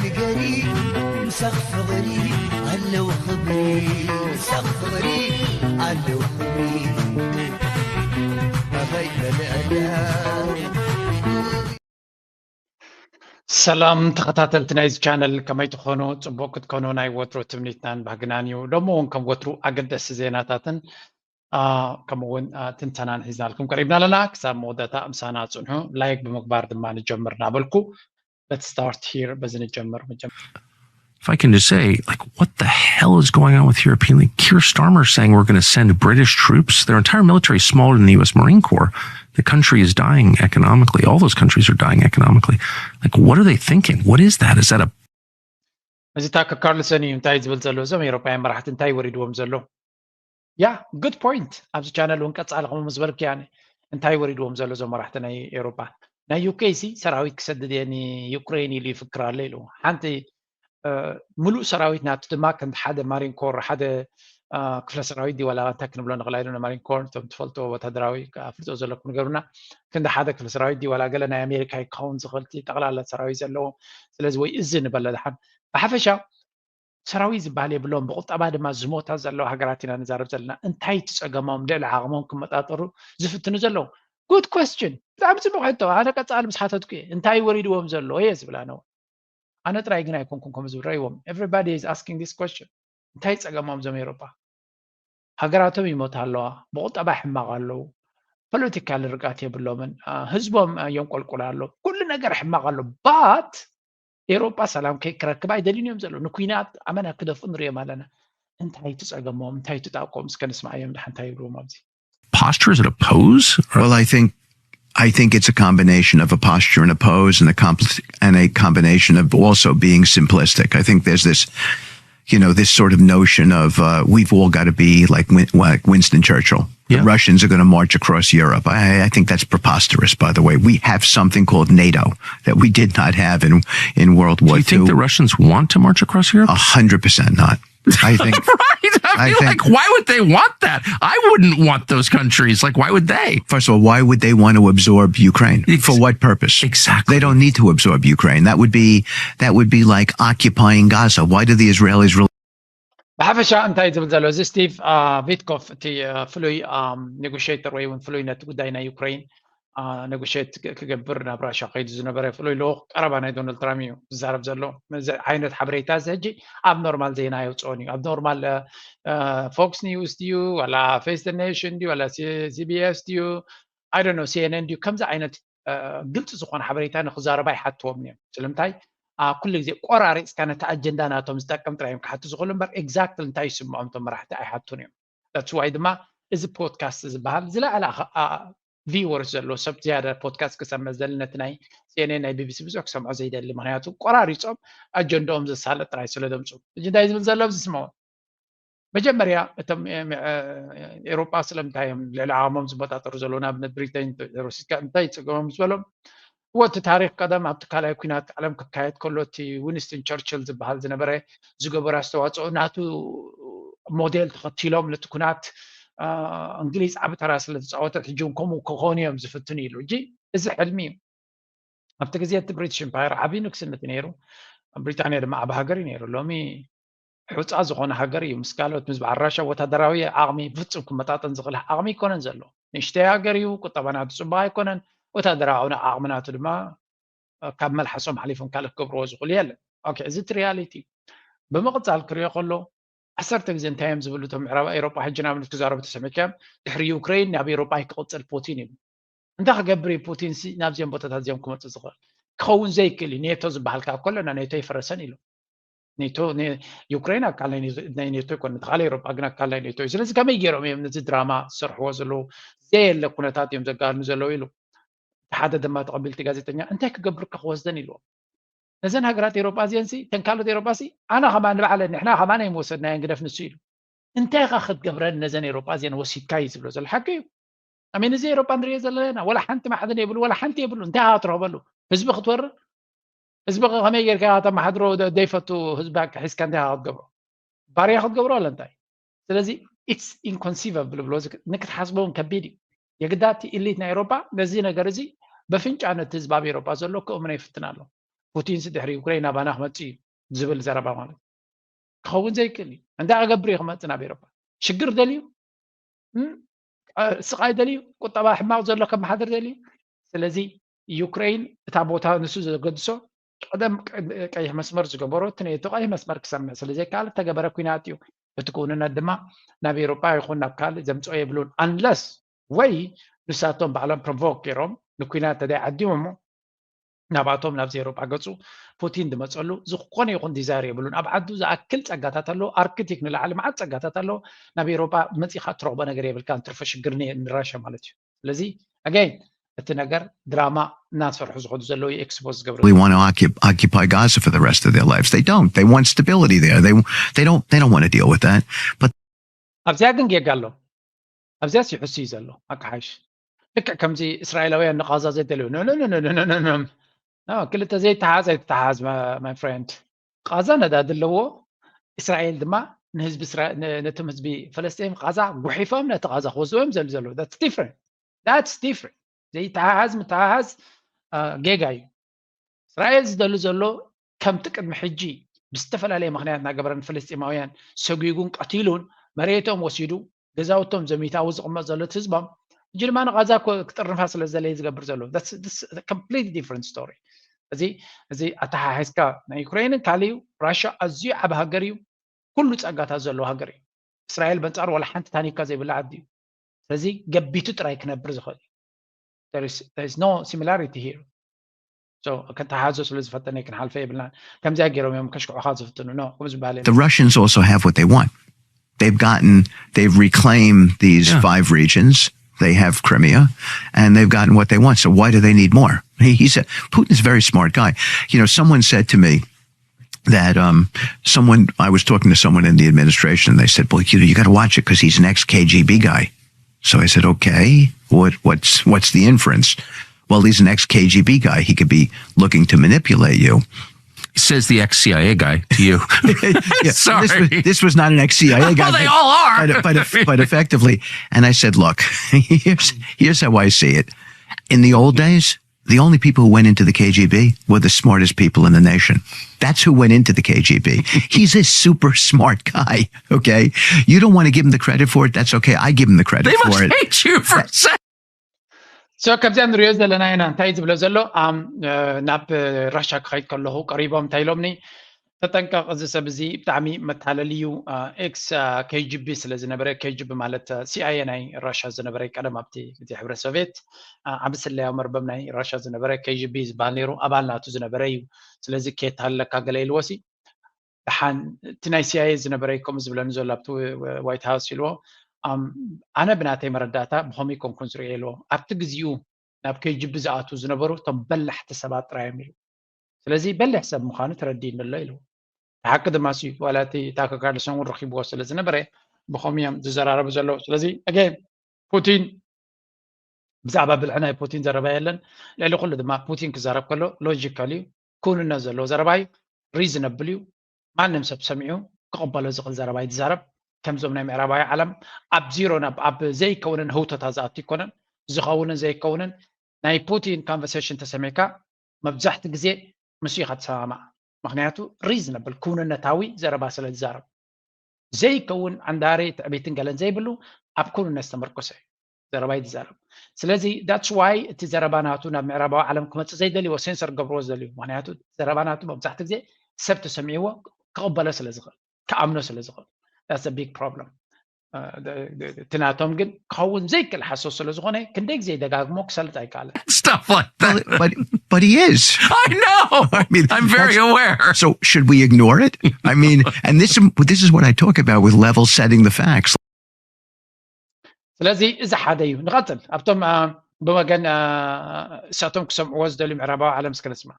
ንገሪ ምሳኽ ፍቕሪ ኣለዉ ክብሪ ምሳኽ ፍቕሪ ኣለዉ ክብሪ ኣኸይ በልዕላ ሰላም ተኸታተልቲ ናይዚ ቻነል፣ ከመይ ትኾኑ? ጽቡቕ ክትኮኑ ናይ ወትሩ ትምኒትናን ባህግናን እዩ። ሎሚ እውን ከም ወትሩ ኣገደስቲ ዜናታትን ከምኡ እውን ትንተናን ሒዝናልኩም ቀሪብና ኣለና። ክሳብ መወዳእታ ምሳና ጽንሑ። ላይክ ብምግባር ድማ ንጀምር እናበልኩ፣ let's start here፣ በዚ ንጀምር። መጀመር If I can just say, like, what the hell is going on with European? Like, Keir Starmer saying we're going to send British troops. Their entire military is smaller than the U S Marine Corps. The country is dying economically. All those countries are dying economically. Like, what are they thinking? What is that? Is that a እዚ ታከር ካርልሰን እዩ እንታይ ዝብል ዘሎ? እዞም ኤሮፓውያን መራሕቲ እንታይ ወሪድዎም ዘሎ? ያ፣ good point። ኣብዚ ቻነል እውን ቀጻሊ ከምኡ ምስ በልክ፣ ያኒ እንታይ ወሪድዎም ዘሎ እዞም መራሕቲ ናይ ኤሮፓ? ናይ ዩኬ ሲ ሰራዊት ክሰድድ እየ ንዩክሬን ኢሉ ይፍክር ኣሎ ኢሉ። ሓንቲ ምሉእ ሰራዊት ናቱ ድማ ከም ሓደ ማሪን ኮር፣ ሓደ ክፍለ ሰራዊት ድዩ ዋላ እንታይ ክንብሎ ንኽእል ኢና፣ ማሪን ኮር፣ እቶም ትፈልጥዎ ወታደራዊ ኣፍልጦ ዘለኩም ንገሩና። ክንዲ ሓደ ክፍለ ሰራዊት ድዩ ዋላ ገለ ናይ ኣሜሪካ ክኸውን ዝኽእል፣ እቲ ጠቕላላ ሰራዊት ዘለዎ። ስለዚ ወይ እዚ ንበለ ደሓን። ብሓፈሻ ሰራዊት ዝበሃል የብሎም፣ ብቁጠባ ድማ ዝሞታ ዘለዋ ሃገራት ኢና ንዛረብ ዘለና። እንታይ እቲ ጸገሞም ልዕሊ ዓቕሞም ክመጣጠሩ ዝፍትኑ ዘለዉ? Good question። ብጣዕሚ ጽቡቕ ሕቶ። ኣነ ቀጻሊ ምስ ሓተትኩ እየ። እንታይ ወሪድዎም ዘሎ እየ ዝብል ኣነ እውን። ኣነ ጥራይ ግን ኣይኮንኩን ከምኡ ዝብል፣ ረይዎም። Everybody is asking this question። እንታይ ጸገሞም እዞም ኤውሮጳ? ሃገራቶም ይሞታ ኣለዋ፣ ብቁጠባ ሕማቕ ኣለዉ፣ ፖለቲካል ርግኣት የብሎምን፣ ህዝቦም የንቆልቁል ኣሎ፣ ኩሉ ነገር ሕማቕ ኣሎ። But ኤውሮጳ ሰላም ከይክረክብ ኣይደልዩን እዮም ዘለዉ። ንኲናት ኣመና ክደፍኡ ንሪኦም ኣለና። እንታይ እቲ ጸገሞም? እንታይ እቲ ጣብቆም? እስከ ንስማዓዮም ደሓን እንታይ ይብልዎም ኣብዚ። Posture? Is it a pose? Well, I think I think it's a combination of a posture and a pose and a compl- and a combination of also being simplistic. I think there's this you know, this sort of notion of uh, we've all got to be like Win- like Winston Churchill. The Yeah. Russians are going to march across Europe. I, I think that's preposterous, by the way. We have something called NATO that we did not have in, in World Do War you think Two. The Russians want to march across Europe? A hundred percent not. I think. Right. I, I mean, think- like, why would they want that? I wouldn't want those countries. Like, why would they? First of all, why would they want to absorb Ukraine? Ex- For what purpose? Exactly. They don't need to absorb Ukraine. That would be that would be like occupying Gaza. Why do the Israelis really? ብሓፈሻ እንታይ ዝብል ዘሎ እዚ ስቲቭ ቪትኮፍ፣ እቲ ፍሉይ ኔጎሽተር ወይ እውን ፍሉይ ነቲ ጉዳይ ናይ ዩክሬን ኔጎሽት ክገብር ናብ ራሻ ከይዱ ዝነበረ ፍሉይ ልኡኽ ቀረባ ናይ ዶናልድ ትራምፕ እዩ ዝዛረብ ዘሎ። እዚ ዓይነት ሓበሬታ እዚ ሕጂ ኣብ ኖርማል ዜና የውፅኦን እዩ። ኣብ ኖርማል ፎክስ ኒውስ ድዩ ዋላ ፌስ ኔሽን ድዩ ዋላ ሲቢኤስ ድዩ I don't know CNN ድዩ ከምዚ ዓይነት ግልፂ ዝኾነ ሓበሬታ ንክዛረባ ይሓትዎም እዮም። ስለምንታይ ኩሉ ግዜ ቆራሪፅካ ነቲ ኣጀንዳ ናቶም ዝጠቅም ጥራይ እዮም ክሓቱ ዝኽእሉ እምበር exactly እንታይ ይስምዖም እቶም መራሕቲ ኣይሓቱን እዮም። That's why ድማ እዚ ፖድካስት ዝበሃል ዝለዓለ ቪወርስ ዘለዎ ሰብ ዝያዳ ፖድካስት ክሰምዕ ዝደሊ ነቲ ናይ CNN ናይ ቢቢሲ ብዙሕ ክሰምዖ ዘይደሊ፣ ምክንያቱ ቆራሪፆም ኣጀንዳኦም ዘሳልጥ ጥራይ ስለ ዘምፅኡ። ሕጂ እንታይ ዝብል ዘሎ ኣብዚ ስምዖ። መጀመርያ እቶም ኤውሮጳ ስለምንታይ እዮም ልዕሊ ዓቕሞም ዝመጣጠሩ ዘለዉ? ንኣብነት ብሪተን ወሲድካ እንታይ ይፅገሞም ዝበሎም? እወ እቲ ታሪክ ቀደም ኣብቲ ካልኣይ ኩናት ዓለም ክካየድ ከሎ እቲ ዊንስተን ቸርችል ዝበሃል ዝነበረ ዝገበሮ ኣስተዋፅኦ ናቱ ሞዴል ተኸቲሎም ነቲ ኩናት እንግሊዝ ዓቢ ተራ ስለ ተፃወተት ሕጂ እውን ከምኡ ክኾኑ እዮም ዝፍትኑ ኢሉ። ሕጂ እዚ ሕልሚ እዩ። ኣብቲ ግዜ እቲ ብሪቲሽ ኢምፓየር ዓብዪ ንግስነት እዩ ነይሩ። ብሪጣንያ ድማ ዓቢ ሃገር እዩ ነይሩ። ሎሚ ሑፃ ዝኾነ ሃገር እዩ። ምስ ካልኦት ምስ በዓል ራሻ ወታደራዊ ዓቕሚ ፍጹም ክመጣጠን ዝኽእል ዓቕሚ ኣይኮነን ዘሎ። ንእሽተይ ሃገር እዩ። ቁጠባ ናቱ ጽቡቕ ኣይኮነን። ወታደራዊ ዓቕሚ ናቱ ድማ ካብ መልሓሶም ሓሊፎም ካልእ ክገብርዎ ዝኽእሉ የለን። ኦኬ፣ እዚ እቲ ሪያሊቲ እዩ። ብምቕጻል ክሪኦ ከሎ ዓሰርተ ግዜ እንታይ እዮም ዝብሉ እቶም ምዕራብ ኤውሮጳ ሕጂ ንኣብነት ክዛረቡ ተሰሚዕካዮም ድሕሪ ዩክሬን ናብ ኤውሮጳ ኣይክቕጽል ፑቲን ይብሉ። እንታይ ክገብር እዩ ፑቲን ሲ ናብዚኦም ቦታታት እዚኦም ክመፅእ ዝኽእል? ክኸውን ዘይክእል እዩ። ኔቶ ዝበሃል ከዓ ከሎ እና ኔቶ ይፈረሰን ኢሉ። ኔቶ ዩክሬን ኣካል ናይ ኔቶ ይኮነ፣ ተኻለ ኤውሮጳ ግን ኣካል ናይ ኔቶ እዩ። ስለዚ ከመይ ገይሮም እዮም ነዚ ድራማ ዝሰርሕዎ ዘለዉ? ዘየለ ኩነታት እዮም ዘጋኑ ዘለዉ ኢሉ። ሓደ ድማ ተቐቢልቲ ጋዜጠኛ እንታይ ክገብር ክወስደን ኢልዎ። ነዘን ሃገራት ኤውሮጳ እዚአን ሲ ተን ካልኦት ኤውሮጳ ሲ ኣና ከማን ንባዕለ ንሕና ከማን ኣይምወሰድናየን ግደፍ ንሱ ኢሉ። እንታይ ኢኻ ክትገብረን ነዘን ኤውሮጳ እዚአን ወሲድካ እዩ ዝብሎ ዘሎ ሓቂ እዩ። ኣሜን እዚ ኤውሮጳ ንሪኦ ዘለና ወላ ሓንቲ ማዕድን የብሉ ወላ ሓንቲ የብሉ። እንታይ ኢኻ ትረኽበሉ? ህዝቢ ክትወርር ህዝቢ ከመይ ጌርካ ተመሓድሮ ዘይፈቱ ህዝቢ ሒዝካ እንታይ ኢኻ ክትገብሮ? ባርያ ክትገብሮ ኣለ እንታይ? ስለዚ it's inconceivable ብሎ ንክትሓስቦ እውን ከቢድ እዩ። የግዳ እቲ ኢሊት ናይ ኤውሮጳ ነዚ ነገር እዚ በፍንጫ ነቲ ህዝቢ ኣብ ኤውሮጳ ዘሎ ክእምኖ ይፍትን ኣሎ። ፑቲንስ ድሕሪ ዩክሬን ናባና ክመጽእ እዩ ዝብል ዘረባ ማለት ክኸውን ዘይክእል እዩ። እንታይ ክገብር እዩ ክመጽእ ናብ ኤሮፓ? ሽግር ደልዩ፣ ስቃይ ደልዩ፣ ቁጠባ ሕማቕ ዘሎ ከመሓድር ደልዩ። ስለዚ ዩክሬን እታ ቦታ ንሱ ዘገድሶ ቀደም ቀይሕ መስመር ዝገበሮ እቲ ኔቶ ቀይሕ መስመር ክሰምዕ ስለ ዘይከኣል እተገበረ ኩናት እዩ። እቲ ክውንነት ድማ ናብ ኤሮጳ ይኹን ናብ ካልእ ዘምፅኦ የብሉን። ኣንለስ ወይ ንሳቶም ባዕሎም ፕሮቮክ ገይሮም ንኩናት ተደይ ዓዲሞሞ ናባቶም ናብዚ ኤሮጳ ገፁ ፑቲን ዝመፀሉ ዝኾነ ይኹን ዲዛይር የብሉን። ኣብ ዓዱ ዝኣክል ፀጋታት ኣለዎ። ኣርክቲክ ንላዕሊ መዓት ፀጋታት ኣለዎ። ናብ ኤሮጳ መፂኻ እትረኽቦ ነገር የብልካን። ትርፎ ሽግር ንራሻ ማለት እዩ። ስለዚ ኣገይን እቲ ነገር ድራማ እናሰርሑ ዝኸዱ ዘለዉ ኤክስፖዝ ዝገብረ They want to occup- occupy Gaza for the rest of their lives. They don't. They want stability there. They they don't they don't want to deal with that. But ኣብዚኣ ግን ጌጋ ኣሎ። ኣብዚኣስ ይሕሱ እዩ ዘሎ ኣካሓሽ። ልክዕ ከምዚ እስራኤላውያን ንቓዛ ዘይደልዩ ክልተ ዘይተሓዝ ኣይተተሓዝ my friend። ቓዛ ነዳዲ ኣለዎ። እስራኤል ድማ ንህዝቢ ነቶም ህዝቢ ፈለስጢን ቓዛ ጉሒፎም ነቲ ቓዛ ክወስድዎ እዮም ዘሉ ዘለዉ። That's different. ዘይተሓዝ ምትሓዝ ጌጋ እዩ። እስራኤል ዝደሊ ዘሎ ከምቲ ቅድሚ ሕጂ ብዝተፈላለየ ምክንያት እናገበረ ንፍልስጢማውያን ሰጒጉን ቀቲሉን መሬቶም ወሲዱ ገዛውቶም ዘሚታዊ ዝቕመጥ ዘሎ እቲ ህዝቦም ሕጂ ድማ ንቓዛ ክጥርንፋ ስለ ዝደለየ ዝገብር ዘሎ complete different story። እዚ እዚ ኣተሓሒዝካ ናይ ዩክሬንን ካልእ እዩ። ራሻ ኣዝዩ ዓቢ ሃገር እዩ። ኩሉ ጸጋታት ዘለዎ ሃገር እዩ። እስራኤል በንጻሩ ዋላ ሓንቲ ታኒካ ዘይብላ ዓዲ እዩ። ስለዚ ገቢቱ ጥራይ ክነብር ዝኽእል እዩ። There is no similarity here. So ከተሓዞ ስለ ዝፈተነ ክንሓልፈ የብልናን። ከምዚኣ ገይሮም እዮም ከሽክዑኻ ዝፍትኑ። No፣ ከምኡ ዝበሃል The Russians also have what they want. They've gotten, they've reclaimed these yeah. five regions. They have Crimea, and they've gotten what they want. So why do they need more? He, he's a, Putin's a very smart guy. You know, someone said to me that um, someone, I was talking to someone in the administration, they said, well, you, you got to watch it because he's an ex K G B guy. So I said, okay, what, what's, what's the inference? Well, he's an ex K G B guy. He could be looking to manipulate you. Says the ex C I A guy to you. yeah, Sorry. This was, this was, not an ex C I A guy. Well, they but, all are. But, but, but effectively. And I said, look, here's, here's how I see it. In the old days, the only people who went into the K G B were the smartest people in the nation. That's who went into the K G B. He's a super smart guy, okay? You don't want to give him the credit for it. That's okay. I give him the credit they for must it. Hate you for so ከምዚኣ ንሪኦ ዘለና ኢና እንታይ ዝብሎ ዘሎ ናብ ራሻ ክኸይድ ከለኹ ቀሪቦም እንታይ ኢሎምኒ ተጠንቀቕ እዚ ሰብ እዚ ብጣዕሚ መታለሊ እዩ። ኤክስ ኬጂቢ ስለ ዝነበረ፣ ኬጂቢ ማለት ሲኣይኤ ናይ ራሻ ዝነበረ ቀደም ኣብቲ ግዜ ሕብረት ሶቪየት ዓቢ ስለያዊ መርበብ ናይ ራሻ ዝነበረ ኬጂቢ ዝበሃል ነይሩ፣ ኣባል ናቱ ዝነበረ እዩ። ስለዚ ከየታለካ ገለ ኢልዎ ሲ ደሓን እቲ ናይ ሲኣይኤ ዝነበረ እዩ ከምኡ ዝብለኒ ዘሎ ኣብቲ ዋይት ሃውስ ኢልዎ። ኣነ ብናተይ መረዳእታ ብኸምኡ ኣይኮንኩን ዝርእዮ ኢልዎ። ኣብቲ ግዜኡ ናብ ኬጂቢ ዝኣትዉ ዝነበሩ እቶም በላሕቲ ሰባት ጥራይ እዮም ኢሉ። ስለዚ በሊሕ ሰብ ምዃኑ ተረዲእኒ ኣሎ ኢሉ። ብሓቂ ድማ ሲ ዋላ እቲ ታከር ካርልሰን እውን ረኺብዎ ስለ ዝነበረ ብኸምኡ እዮም ዝዘራረቡ ዘለዉ። ስለዚ ኣገይን ፑቲን ብዛዕባ ብልሒ ናይ ፑቲን ዘረባ የለን። ልዕሊ ኩሉ ድማ ፑቲን ክዛረብ ከሎ ሎጂካል እዩ፣ ክውንነት ዘለዎ ዘረባ እዩ፣ ሪዝነብል እዩ። ማንም ሰብ ሰሚዑ ክቕበሎ ዝኽእል ዘረባ እዩ ዝዛረብ። ከምዞም ናይ ምዕራባዊ ዓለም ኣብ ዚሮን ኣብ ዘይከውንን ህውተታ ዝኣቱ ኣይኮነን። ዝኸውንን ዘይከውንን ናይ ፑቲን ኮንቨርሴሽን ተሰሚዕካ መብዛሕቲ ግዜ ምስ ኢኻ ትሰማማዕ። ምክንያቱ ሪዝነብል ክውንነታዊ ዘረባ ስለ ዝዛረብ ዘይከውን ዓንዳሪ ትዕቢትን ገለን ዘይብሉ ኣብ ክውንነት ዝተመርኮሰ እዩ ዘረባ እዩ ዝዛረብ። ስለዚ that's why እቲ ዘረባ ናቱ ናብ ምዕራባዊ ዓለም ክመፅእ ዘይደልይዎ ሴንሰር ክገብርዎ ዝደልዩ ምክንያቱ ዘረባ ናቱ መብዛሕቲ ግዜ ሰብ ተሰሚዕዎ ክቕበሎ ስለ ዝኽእል ክኣምኖ ስለ ዝኽእል that's big problem። እቲ ናቶም ግን ክኸውን ዘይክእል ሓሶት ስለ ዝኾነ ክንደይ ግዜ ይደጋግሞ ክሰልጥ ኣይከኣለን። Stuff like that. But but he is. I know. I mean, I'm very that's- aware. So should we ignore it? I mean, and this this is what I talk about with level setting the facts. ስለዚ እዚ ሓደ እዩ። ንቐፅል ኣብቶም አ፣ ብወገን አ፣ እሳቶም ክሰምዕዎ ዝደልዩ ምዕራባዊ ዓለም እስከ ንስማ።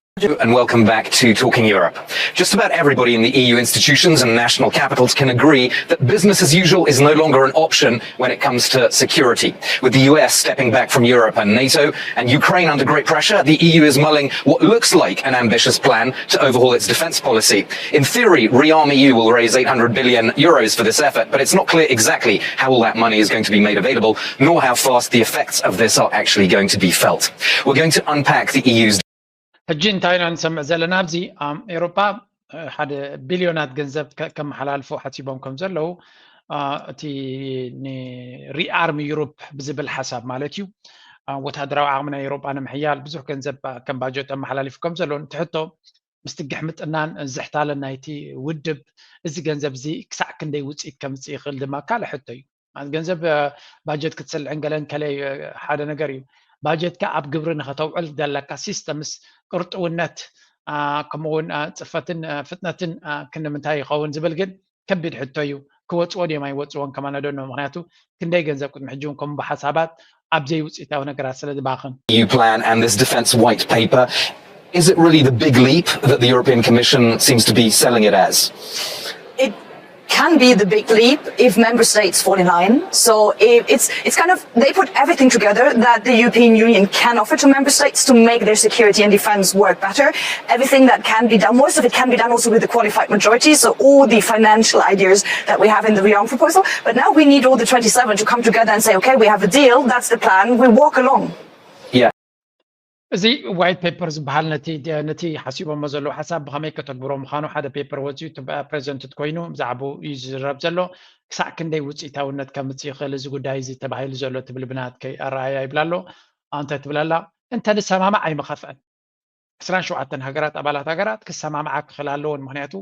And welcome back to Talking Europe. Just about everybody in the E U institutions and national capitals can agree that business as usual is no longer an option when it comes to security. With the U S stepping back from Europe and NATO, and Ukraine under great pressure, the E U is mulling what looks like an ambitious plan to overhaul its defense policy. In theory, Rearm E U will raise eight hundred billion euros for this effort, but it's not clear exactly how all that money is going to be made available, nor how fast the effects of this are actually going to be felt. We're going to unpack the E U's ሕጂ እንታይ ኢና ንሰምዕ ዘለና ኣብዚ ኤሮፓ ሓደ ቢልዮናት ገንዘብ ከመሓላልፉ ሓሲቦም ከም ዘለዉ እቲ ሪኣርም ዩሮፕ ብዝብል ሓሳብ ማለት እዩ። ወታደራዊ ዓቕሚ ናይ ኤሮፓ ንምሕያል ብዙሕ ገንዘብ ከም ባጀት ኣመሓላሊፉ ከም ዘሎ ንትሕቶ ምስቲ ግሕምጥናን ዝሕታለን ናይቲ ውድብ እዚ ገንዘብ እዚ ክሳዕ ክንደይ ውፅኢት ከምፅእ ይኽእል ድማ ካልእ ሕቶ እዩ። ገንዘብ ባጀት ክትስልዕን ገለን ከለ ሓደ ነገር እዩ። ባጀትካ ኣብ ግብሪ ንኸተውዕል ዘለካ ሲስተምስ ቅርጥውነት ከምኡውን ፅፈትን ፍጥነትን ክንምንታይ ይኸውን ዝብል ግን ከቢድ ሕቶ እዩ። ክወፅዎ ድዮም ኣይወፅዎን ከማነዶ ነው። ምክንያቱ ክንደይ ገንዘብ ቅድሚ ሕጂ እውን ከም ብሓሳባት ኣብ ዘይውፅኢታዊ ነገራት ስለ ዝባኽን plan and this defense white paper, is it really the big leap that the European Commission seems to be selling it as? It can be the big leap if member states fall in line. So it's it's kind of they put everything together that the European Union can offer to member states to make their security and defense work better. Everything that can be done, most of it can be done also with the qualified majority. So all the financial ideas that we have in the Rion proposal, but now we need all the twenty-seven to come together and say, okay, we have a deal, that's the plan, we walk along. Yeah. እዚ white paper ዝበሃል ነቲ ነቲ ሓሲቦሞ ዘለዉ ሓሳብ ብኸመይ ከተግብሮ ምዃኑ ሓደ ፔፐር ወፂኡ ፕሬዘንትድ ኮይኑ ብዛዕባኡ እዩ ዝዝረብ ዘሎ። ክሳዕ ክንደይ ውፅኢታውነት ከምፅእ ይኽእል እዚ ጉዳይ እዚ ተባሂሉ ዘሎ ትብል ብናትከይ ኣረኣያ ይብላ ኣሎ። እንታይ ትብል ኣላ? እንተ ንሰማማዕ ኣይምኸፍአን። ዕስራን ሸውዓተን ሃገራት ኣባላት ሃገራት ክሰማምዓ ክኽእል ኣለዎን። ምክንያቱ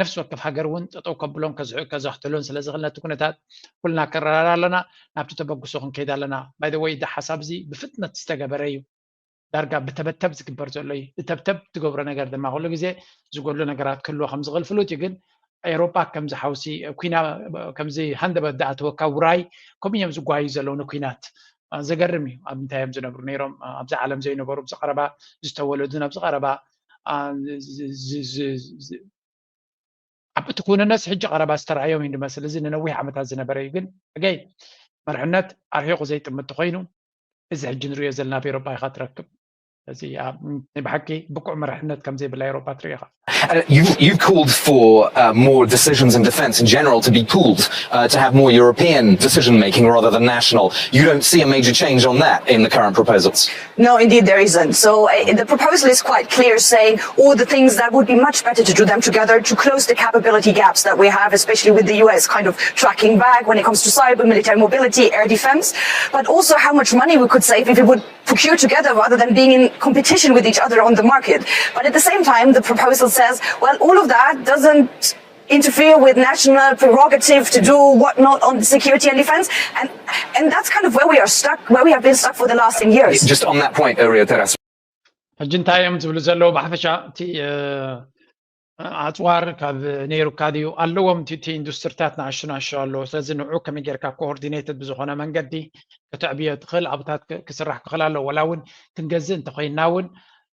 ነፍሲ ወከፍ ሃገር እውን ጠጠው ከብሎን ከዝሕተሎን ስለ ዝኽእል ነቲ ኩነታት ኩልና ከረዳዳ ኣለና። ናብቲ ተበግሶ ክንከይድ ኣለና። ባይ ወይ ሓሳብ እዚ ብፍጥነት ዝተገበረ እዩ። ዳርጋ ብተበተብ ዝግበር ዘሎ እዩ። ብተብተብ ትገብሮ ነገር ድማ ኩሉ ግዜ ዝጎድሎ ነገራት ክህልዎ ከም ዝኽእል ፍሉጥ እዩ። ግን ኤሮፓ ከምዚ ሓውሲ ኩና ከምዚ ሃንደበት ዝኣተወካ ውራይ ከምኡ እዮም ዝጓዩ ዘለዉ ንኩናት። ዘገርም እዩ። ኣብ እንታይ እዮም ዝነብሩ ነይሮም? ኣብዚ ዓለም ዘይነበሩ ኣብዚ ቀረባ ዝተወለዱን ኣብዚ ቀረባ ኣብ እቲ ኩንነት ሕጂ ቀረባ ዝተረኣዮም እዩ ዝመስል። እዚ ንነዊሕ ዓመታት ዝነበረ እዩ። ግን ሕገይ መርሕነት ኣርሒቑ ዘይጥምት ተኮይኑ እዚ ሕጂ ንሪኦ ዘለና ኣብ ኤሮፓ ኢኻ ትረክብ። እዚ ናይ ብሓቂ ብቁዕ መርሕነት ከም ዘይብላ ኤሮፓ ትርኢ ኢኻ። You've, you've called for uh, more decisions in defence in general to be pooled, uh, to have more European decision making rather than national. You don't see a major change on that in the current proposals? No, indeed there isn't. So uh, the proposal is quite clear, saying all the things that would be much better to do them together to close the capability gaps that we have, especially with the U S kind of tracking back when it comes to cyber, military mobility, air defence, but also how much money we could save if we would procure together rather than being in competition with each other on the market. But at the same time, the proposal says, well, all of that doesn't interfere with national prerogative to do whatnot on security and defense. And, and that's kind of where we are stuck, where we have been stuck for the last ten years. Just on that point, Uriya Teras. ሕጂ እንታይ እዮም ዝብሉ ዘለዉ ብሓፈሻ እቲ ኣፅዋር ካብ ነይሩካ ድዩ ኣለዎም? እቲ ኢንዱስትሪታት ንኣሽናሹ ኣለዎ። ስለዚ ንዑ ከመይ ጌርካ ኮኦርዲኔትድ ብዝኾነ መንገዲ ከተዕብዮ ትኽእል ኣብታት ክስራሕ ክኽእል ኣለዎ። ወላ እውን ክንገዝእ እንተኮይንና እውን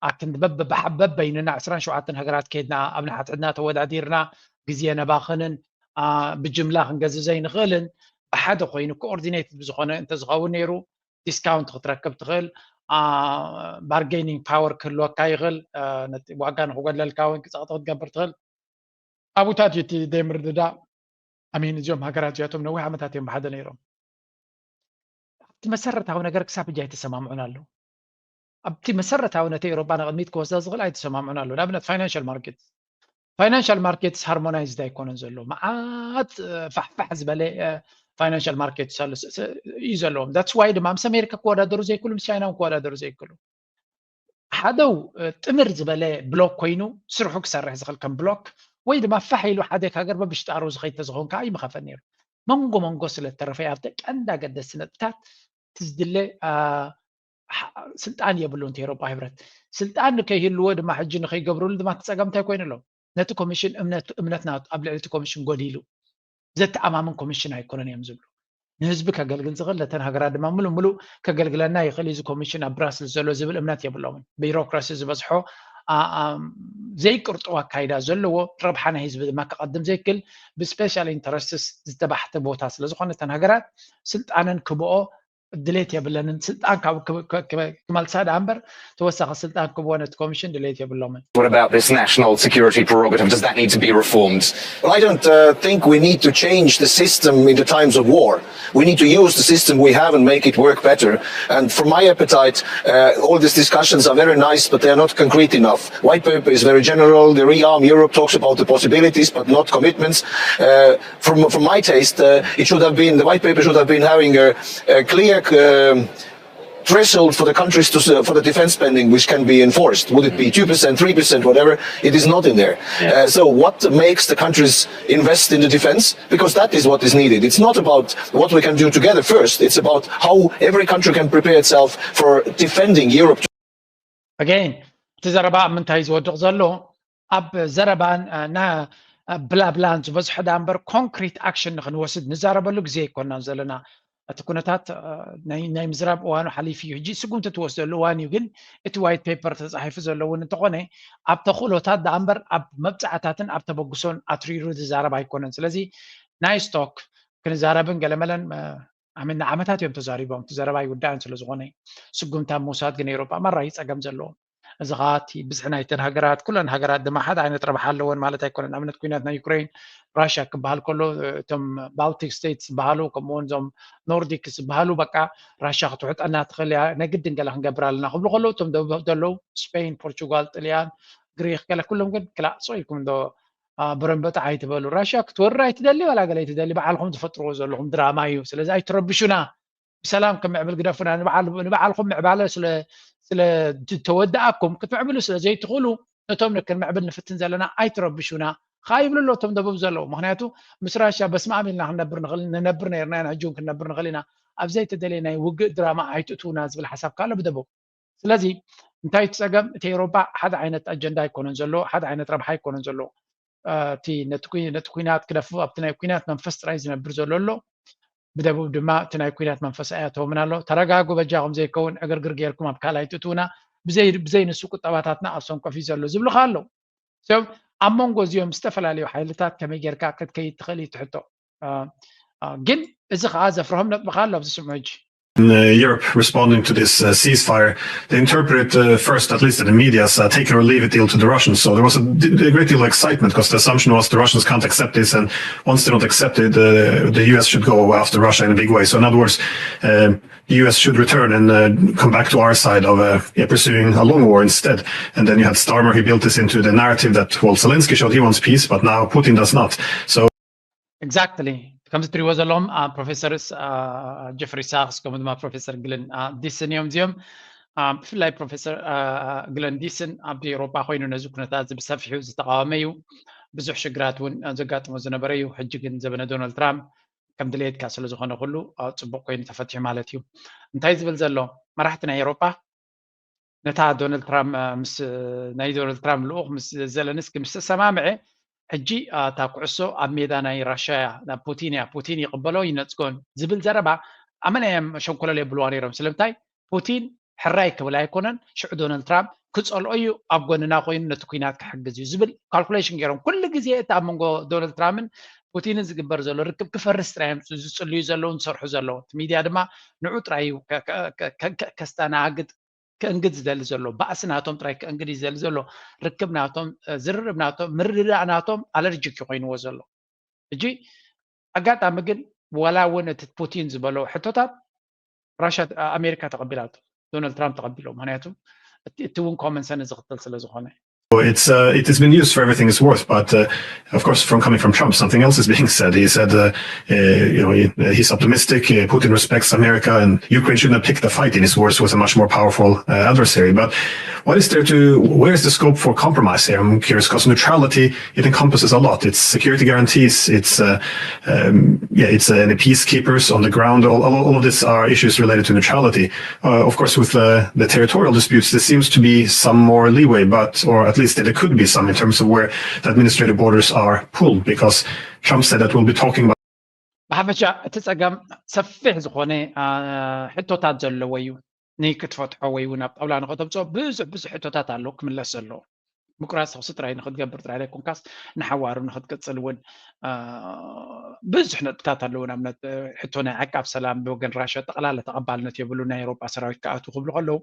ኣክንዲ በበበይንና ዕስራን ሸውዓተን ሃገራት ከይድና ኣብ ንሓትሕድና ተወዳዲርና ግዜ ነባኽንን ብጅምላ ክንገዝእ ዘይንኽእልን ብሓደ ኮይኑ ኮኦርዲኔትድ ብዝኾነ እንተዝኸውን ነይሩ ዲስካውንት ክትረክብ ትኽእል። ባርጌኒንግ ፓወር ክህልወካ ይኽእል። ዋጋ ንክጎድለልካ እውን ክፀቕጢ ክትገብር ትኽእል። ኣብኡታት እዩ እቲ ዘይምርድዳእ። ኣሚን እዚኦም ሃገራት እዚኣቶም ነዊሕ ዓመታት እዮም ብሓደ ነይሮም። ኣብቲ መሰረታዊ ነገር ክሳብ ሕጂ ኣይተሰማምዑን ኣለዉ። ኣብቲ መሰረታዊ ነቲ ኤሮፓ ንቕድሚት ክወስዳ ዝኽእል ኣይተሰማምዑን ኣለዉ። ንኣብነት ፋይናንሻል ማርኬት ፋይናንሻል ማርኬትስ ሃርሞናይዝድ ኣይኮነን ዘሎ። መዓት ፋሕፋሕ ዝበለ ፋይናንሻል ማርኬትስ ኣሎ እዩ ዘለዎም። ዳትስ ዋይ ድማ ምስ ኣሜሪካ ክወዳደሩ ዘይክእሉ ምስ ቻይና እውን ክወዳደሩ ዘይክእሉ። ሓደው ጥምር ዝበለ ብሎክ ኮይኑ ስርሑ ክሰርሕ ዝኽእል ከም ብሎክ ወይ ድማ ፋሕ ኢሉ ሓደ ሃገር በብሽጣሩ ዝኸይድ ተዝኸውን ከዓ ይምኸፈን ነይሩ። መንጎ መንጎ ስለ እተረፈ ኣብቲ ቀንዲ ኣገደስቲ ነጥብታት እቲ ዝድለ ስልጣን የብሉን እቲ ኤሮፓ ህብረት። ስልጣን ንከይህልዎ ድማ ሕጂ ንከይገብርሉ ድማ እቲ ፀገም እንታይ ኮይኑ ኣሎ? ነቲ ኮሚሽን እምነት እምነት ናቱ ኣብ ልዕሊ እቲ ኮሚሽን ጎዲሉ። ዘተኣማምን ኮሚሽን ኣይኮነን እዮም ዝብሉ። ንህዝቢ ከገልግል ዝኽእል ነተን ሃገራት ድማ ምሉእ ምሉእ ከገልግለና ይኽእል እዚ ኮሚሽን ኣብ ብራስልስ ዘሎ ዝብል እምነት የብሎምን። ቢሮክራሲ ዝበዝሖ ዘይቅርጥው ኣካይዳ ዘለዎ ረብሓ ናይ ህዝቢ ድማ ከቐድም ዘይክእል ብስፔሻል ኢንተረስትስ ዝተባሕተ ቦታ ስለ ዝኾነ እተን ሃገራት ስልጣነን ክብኦ ድሌት የብለንን። ስልጣን ካብ ክመልሳ ደኣ እምበር ተወሳኺ ስልጣን ክብዎ ነቲ ኮሚሽን ድሌት የብሎምን። What about this national security prerogative? Does that need to be reformed? Well, I don't uh, think we need to change the system in the times of war. We need to use the system we have and make it work better. And for my appetite, uh, all these discussions are very nice, but they are not concrete enough. White paper is very general. The Rearm Europe talks about the possibilities, but not commitments. Uh, from, from my taste, uh, it should have been, the white paper should have been having a, a clear um, threshold for the countries to for the defense spending, which can be enforced. Would it be two percent, three percent, whatever? It is not in there. Yeah. Uh, so what makes the countries invest in the defense? Because that is what is needed. It's not about what we can do together first. It's about how every country can prepare itself for defending Europe. Again, እቲ ዘረባ ኣብ ምንታይ ዝወድቕ ዘሎ ኣብ ዘረባን ብላብላን ዝበዝሖ ዳ እምበር ኮንክሪት ኣክሽን ንክንወስድ ንዛረበሉ ግዜ ኣይኮናን ዘለና። እቲ ኩነታት ናይ ምዝራብ እዋኑ ሓሊፉ እዩ። ሕጂ ስጉምቲ ትወስደሉ እዋን እዩ። ግን እቲ ዋይት ፔፐር ተፃሒፉ ዘሎ እውን እንተኾነ ኣብ ተኽእሎታት ዳ እምበር ኣብ መብፃዕታትን ኣብ ተበግሶን ኣትሪሩ ዝዛረብ ኣይኮነን። ስለዚ ናይ ስቶክ ክንዛረብን ገለመለን ኣመና ዓመታት እዮም ተዛሪቦም። እቲ ዘረባ ኣይውዳእን ስለ ዝኾነ ስጉምቲ ኣብ ምውሳድ ግን ኤውሮጳ ማራ እዩ ፀገም ዘለዎም። እዚ ከዓ እቲ ብዝሒ ናይተን ሃገራት ኩለን ሃገራት ድማ ሓደ ዓይነት ረብሓ ኣለወን ማለት ኣይኮነን። ኣብነት ኩናት ናይ ዩክሬን ራሽያ ክበሃል ከሎ እቶም ባልቲክ ስቴትስ ዝበሃሉ ከምኡውን እዞም ኖርዲክ ዝበሃሉ በቃ ራሽያ ክትውሕጠና ትኽእል እያ ናይ ግድን ገለ ክንገብር ኣለና ክብሉ ከለዉ እቶም ደቡብ ዘለዉ ስፔን፣ ፖርቹጋል፣ ጥልያን፣ ግሪክ ገለ ኩሎም ግን ክላእ ስቕ ኢልኩም እንዶ ብረንበጣ ኣይትበሉ። ራሽያ ክትወርር ኣይትደሊ ዋላ ገለ ኣይትደሊ፣ በዓልኹም ትፈጥርዎ ዘለኹም ድራማ እዩ። ስለዚ ኣይትረብሹና፣ ብሰላም ክምዕብል ግደፉና። ንበዓልኩም ምዕባለ ስለ ዝተወደኣኩም ክትምዕብሉ ስለ ዘይትኽእሉ ነቶም ክንምዕብል ንፍትን ዘለና ኣይትረብሹና ከዓ ይብሉ ኣሎ እቶም ደቡብ ዘለዉ። ምክንያቱ ምስ ራሽያ በስማም ኢልና ክንነብር ንኽእል ንነብር ነርና ኢና፣ ሕጂ እውን ክንነብር ንኽእል ኢና። ኣብ ዘይተደለየ ናይ ውግእ ድራማ ኣይትእትውና ዝብል ሓሳብ ከዓ ኣሎ ብደቡብ። ስለዚ እንታይ እቲ ፀገም? እቲ ኤውሮጳ ሓደ ዓይነት ኣጀንዳ ኣይኮነን ዘሎ፣ ሓደ ዓይነት ረብሓ ኣይኮነን ዘሎ። እቲ ነቲ ኩናት ክደፍእ ኣብቲ ናይ ኩናት መንፈስ ጥራይ ዝነብር ዘሎ ኣሎ። ብደቡብ ድማ እቲ ናይ ኩናት መንፈስ ኣያተውምን ኣሎ። ተረጋጉ በጃኹም ዘይከውን ዕግርግር ጌርኩም ኣብ ካልኣይ ትእትውና ብዘይ ንሱ ቁጠባታትና ኣብ ሰንኮፍ እዩ ዘሎ ዝብሉ ከዓ ኣለዉ። ሰብ ኣብ መንጎ እዚኦም ዝተፈላለዩ ሓይልታት ከመይ ጌርካ ክትከይድ ትኽእል እዩ ትሕቶ። ግን እዚ ከዓ ዘፍርሆም ነጥቢ ከዓ ኣሎ ኣብዚ ስምዑ ሕጂ። in uh, Europe responding to this uh, ceasefire, they interpret it uh, first, at least in the media, as uh, take it or leave it deal to the Russians. So there was a, a great deal of excitement because the assumption was the Russians can't accept this, and once they don't accept it, uh, the U S should go after Russia in a big way. So in other words, um, the U S should return and uh, come back to our side of uh, yeah, pursuing a long war instead. And then you had Starmer, he built this into the narrative that, well, Zelensky showed he wants peace, but now Putin does not. So Exactly. ከምዚ ትሪእዎ ዘለኹም ፕሮፌሰር ጀፍሪ ሳክስ ከምኡ ድማ ፕሮፌሰር ግለን ዲስን እዮም እዚኦም። ብፍላይ ፕሮፌሰር ግለን ዲስን ኣብ ኤውሮጳ ኮይኑ ነዚ ኩነታት እዚ ብሰፊሑ ዝተቃወመ እዩ። ብዙሕ ሽግራት እውን ዘጋጥሞ ዝነበረ እዩ። ሕጂ ግን ዘበነ ዶናልድ ትራምፕ ከም ድሌትካ ስለ ዝኾነ ኩሉ ጽቡቅ ኮይኑ ተፈቲሑ ማለት እዩ። እንታይ ዝብል ዘሎ መራሕቲ ናይ ኤውሮጳ ነታ ዶናልድ ትራምፕ ምስ ናይ ዶናልድ ትራምፕ ልኡኽ ምስ ዘለንስኪ ምስ ተሰማምዐ ሕጂ እታ ኩዕሶ ኣብ ሜዳ ናይ ራሽያ እያ፣ ናብ ፑቲን እያ፣ ፑቲን ይቕበሎ ይነጽጎን ዝብል ዘረባ ኣመና እዮም ሸንኮለል የብልዋ ነይሮም። ስለምንታይ ፑቲን ሕራይ ክብል ኣይኮነን፣ ሽዑ ዶናልድ ትራምፕ ክጸልኦ እዩ፣ ኣብ ጎንና ኮይኑ ነቲ ኩናት ክሕግዝ እዩ ዝብል ካልኩሌሽን ገይሮም። ኩሉ ግዜ እቲ ኣብ መንጎ ዶናልድ ትራምፕን ፑቲንን ዝግበር ዘሎ ርክብ ክፈርስ ጥራይ እዮም ዝጽልዩ ዘለውን ዝሰርሑ ዘለዉ። እቲ ሚድያ ድማ ንዑ ጥራይ እዩ ከስተናግድ ክእንግድ ዝደሊ ዘሎ፣ ባእሲ ናቶም ጥራይ ክእንግድ እዩ ዝደሊ ዘሎ። ርክብ ናቶም፣ ዝርርብ ናቶም፣ ምርድዳእ ናቶም ኣለርጂክ እዩ ኮይንዎ ዘሎ። ሕጂ ኣጋጣሚ ግን ዋላ እውን እቲ ፑቲን ዝበሎ ሕቶታት ራሽያ ኣሜሪካ ተቐቢላቶ፣ ዶናልድ ትራምፕ ተቐቢሎ። ምክንያቱ እቲ እውን ኮመን ሰንስ ዝኽተል ስለ ዝኾነ። It's uh, it has been used for everything it's worth, but uh, of course, from coming from Trump, something else is being said. He said, uh, uh, you know, he, he's optimistic. Uh, Putin respects America, and Ukraine shouldn't have picked the fight in his words with a much more powerful uh, adversary. But what is there to? Where is the scope for compromise here? I'm curious because neutrality it encompasses a lot. It's security guarantees. It's uh, um, yeah, it's uh, any peacekeepers on the ground. All, all, all of these are issues related to neutrality. Uh, of course, with uh, the territorial disputes, there seems to be some more leeway, but or at least there could be some in terms of where the administrative borders are pulled, because Trump said that we'll be talking about. ብሓፈሻ እቲ ጸገም ሰፊሕ ዝኾነ ሕቶታት ዘለዎ እዩ። ንክትፈትሖ ወይ እውን ኣብ ጣውላ ንኸተምፅኦ ብዙሕ ብዙሕ ሕቶታት ኣሎ ክምለስ ዘለዎ። ምቁራፅ ተኩሲ ጥራይ ንክትገብር ጥራይ ዘይኮንካስ ንሓዋሩ ንክትቅፅል እውን ብዙሕ ነጥብታት ኣለዎ። ንኣብነት ሕቶ ናይ ዓቃብ ሰላም ብወገን ራሽያ ጠቕላላ ተቐባልነት የብሉ፣ ናይ ኤሮጳ ሰራዊት ክኣትዉ ክብሉ ከለዉ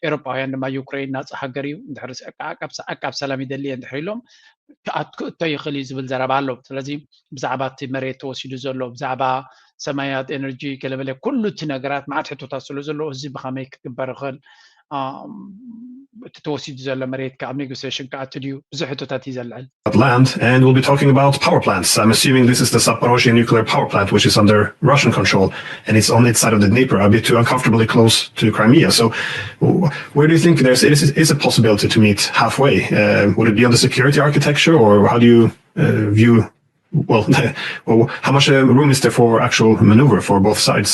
ኤሮጳውያን ድማ ዩክሬን ናፃ ሃገር እዩ፣ እንድሕር ዓቃብ ሰላም ይደሊ እየ እንድሕር ኢሎም ክእቶ ይኽእል እዩ ዝብል ዘረባ ኣሎ። ስለዚ ብዛዕባ እቲ መሬት ተወሲዱ ዘሎ፣ ብዛዕባ ሰማያት ኤነርጂ ገለመለ ኩሉ እቲ ነገራት መዓት ሕቶታት ስለ ዘሎ እዚ ብኸመይ ክግበር ይኽእል፣ እቲ ተወሲዱ ዘሎ መሬት ካብ ኔጎሲሽን ክኣቱ ድዩ ብዙሕ ሕቶታት እዩ ዘልዕል። Land, and we'll be talking about power plants. I'm assuming this is the Zaporozhye nuclear power plant, which is under Russian control, and it's on its side of the Dnieper, a bit too uncomfortably close to Crimea. So, where do you think there's is, is a possibility to meet halfway? Uh, would it be on the security architecture, or how do you uh, view? Well, well, how much uh, room is there for actual maneuver for both sides?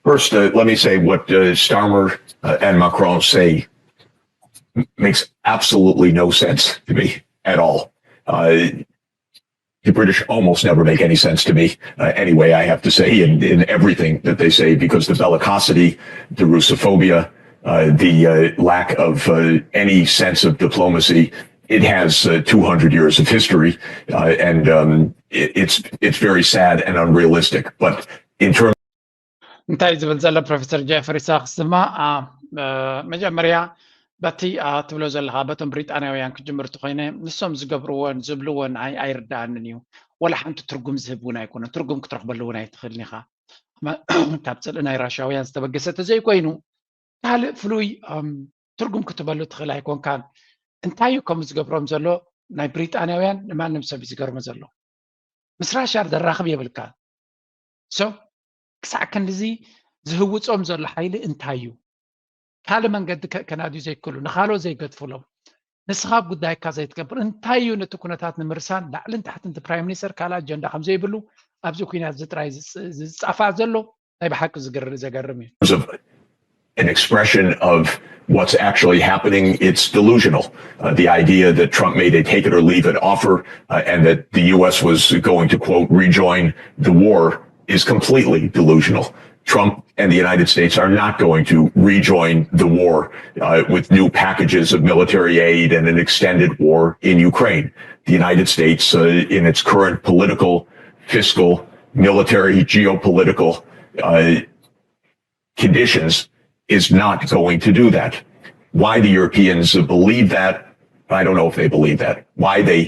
First, uh, let me say what uh, Starmer uh, and Macron say makes absolutely no sense to me at all. Uh, the British almost never make any sense to me uh, anyway, I have to say, in, in everything that they say, because the bellicosity, the Russophobia, uh, the uh, lack of uh, any sense of diplomacy, it has uh, two hundred years of history, uh, and um, it, it's it's very sad and unrealistic. But in terms እንታይ ዝብል ዘሎ ፕሮፌሰር ጀፍሪ ሳክስ ድማ መጀመርያ በቲ ትብሎ ዘለካ በቶም ብሪጣንያውያን ክጅምር እንተኮይነ ንሶም ዝገብርዎን ዝብልዎን ኣይ ኣይርዳኣንን እዩ። ወላ ሓንቲ ትርጉም ዝህብ እውን ኣይኮነን። ትርጉም ክትረክበሉ እውን ኣይትኽእልን ኢኻ። ካብ ፅልኢ ናይ ራሽያውያን ዝተበገሰ ተዘይኮይኑ ካልእ ፍሉይ ትርጉም ክትበሉ ትኽእል ኣይኮንካን። እንታይ እዩ ከምኡ ዝገብሮም ዘሎ? ናይ ብሪጣንያውያን ንማንም ሰብ እዩ ዝገርሞ ዘሎ። ምስ ራሽያ ዘራኽብ የብልካ። ሶ ክሳዕ ክንድዚ ዝህውፆም ዘሎ ሓይሊ እንታይ እዩ? ካልእ መንገዲ ከናድዩ ዘይክእሉ፣ ንኻልኦት ዘይገድፉሎም። ንስኻ ኣብ ጉዳይካ ዘይትገብር እንታይ እዩ? ነቲ ኩነታት ንምርሳን ላዕልን ታሕትን እቲ ፕራይም ሚኒስተር ካልእ ኣጀንዳ ከም ዘይብሉ ኣብዚ ኩናት እዚ ጥራይ ዝፃፋእ ዘሎ ናይ ብሓቂ ዘገርም እዩ። an expression of what's actually happening, it's delusional. Uh, the idea that Trump made a take it or leave it offer uh, and that the U S was going to, quote, rejoin the war is completely delusional. Trump and the United States are not going to rejoin the war uh, with new packages of military aid and an extended war in Ukraine. The United States, uh, in its current political, fiscal, military, geopolitical uh, conditions, is not going to do that. Why the Europeans believe that, I don't know if they believe that. Why they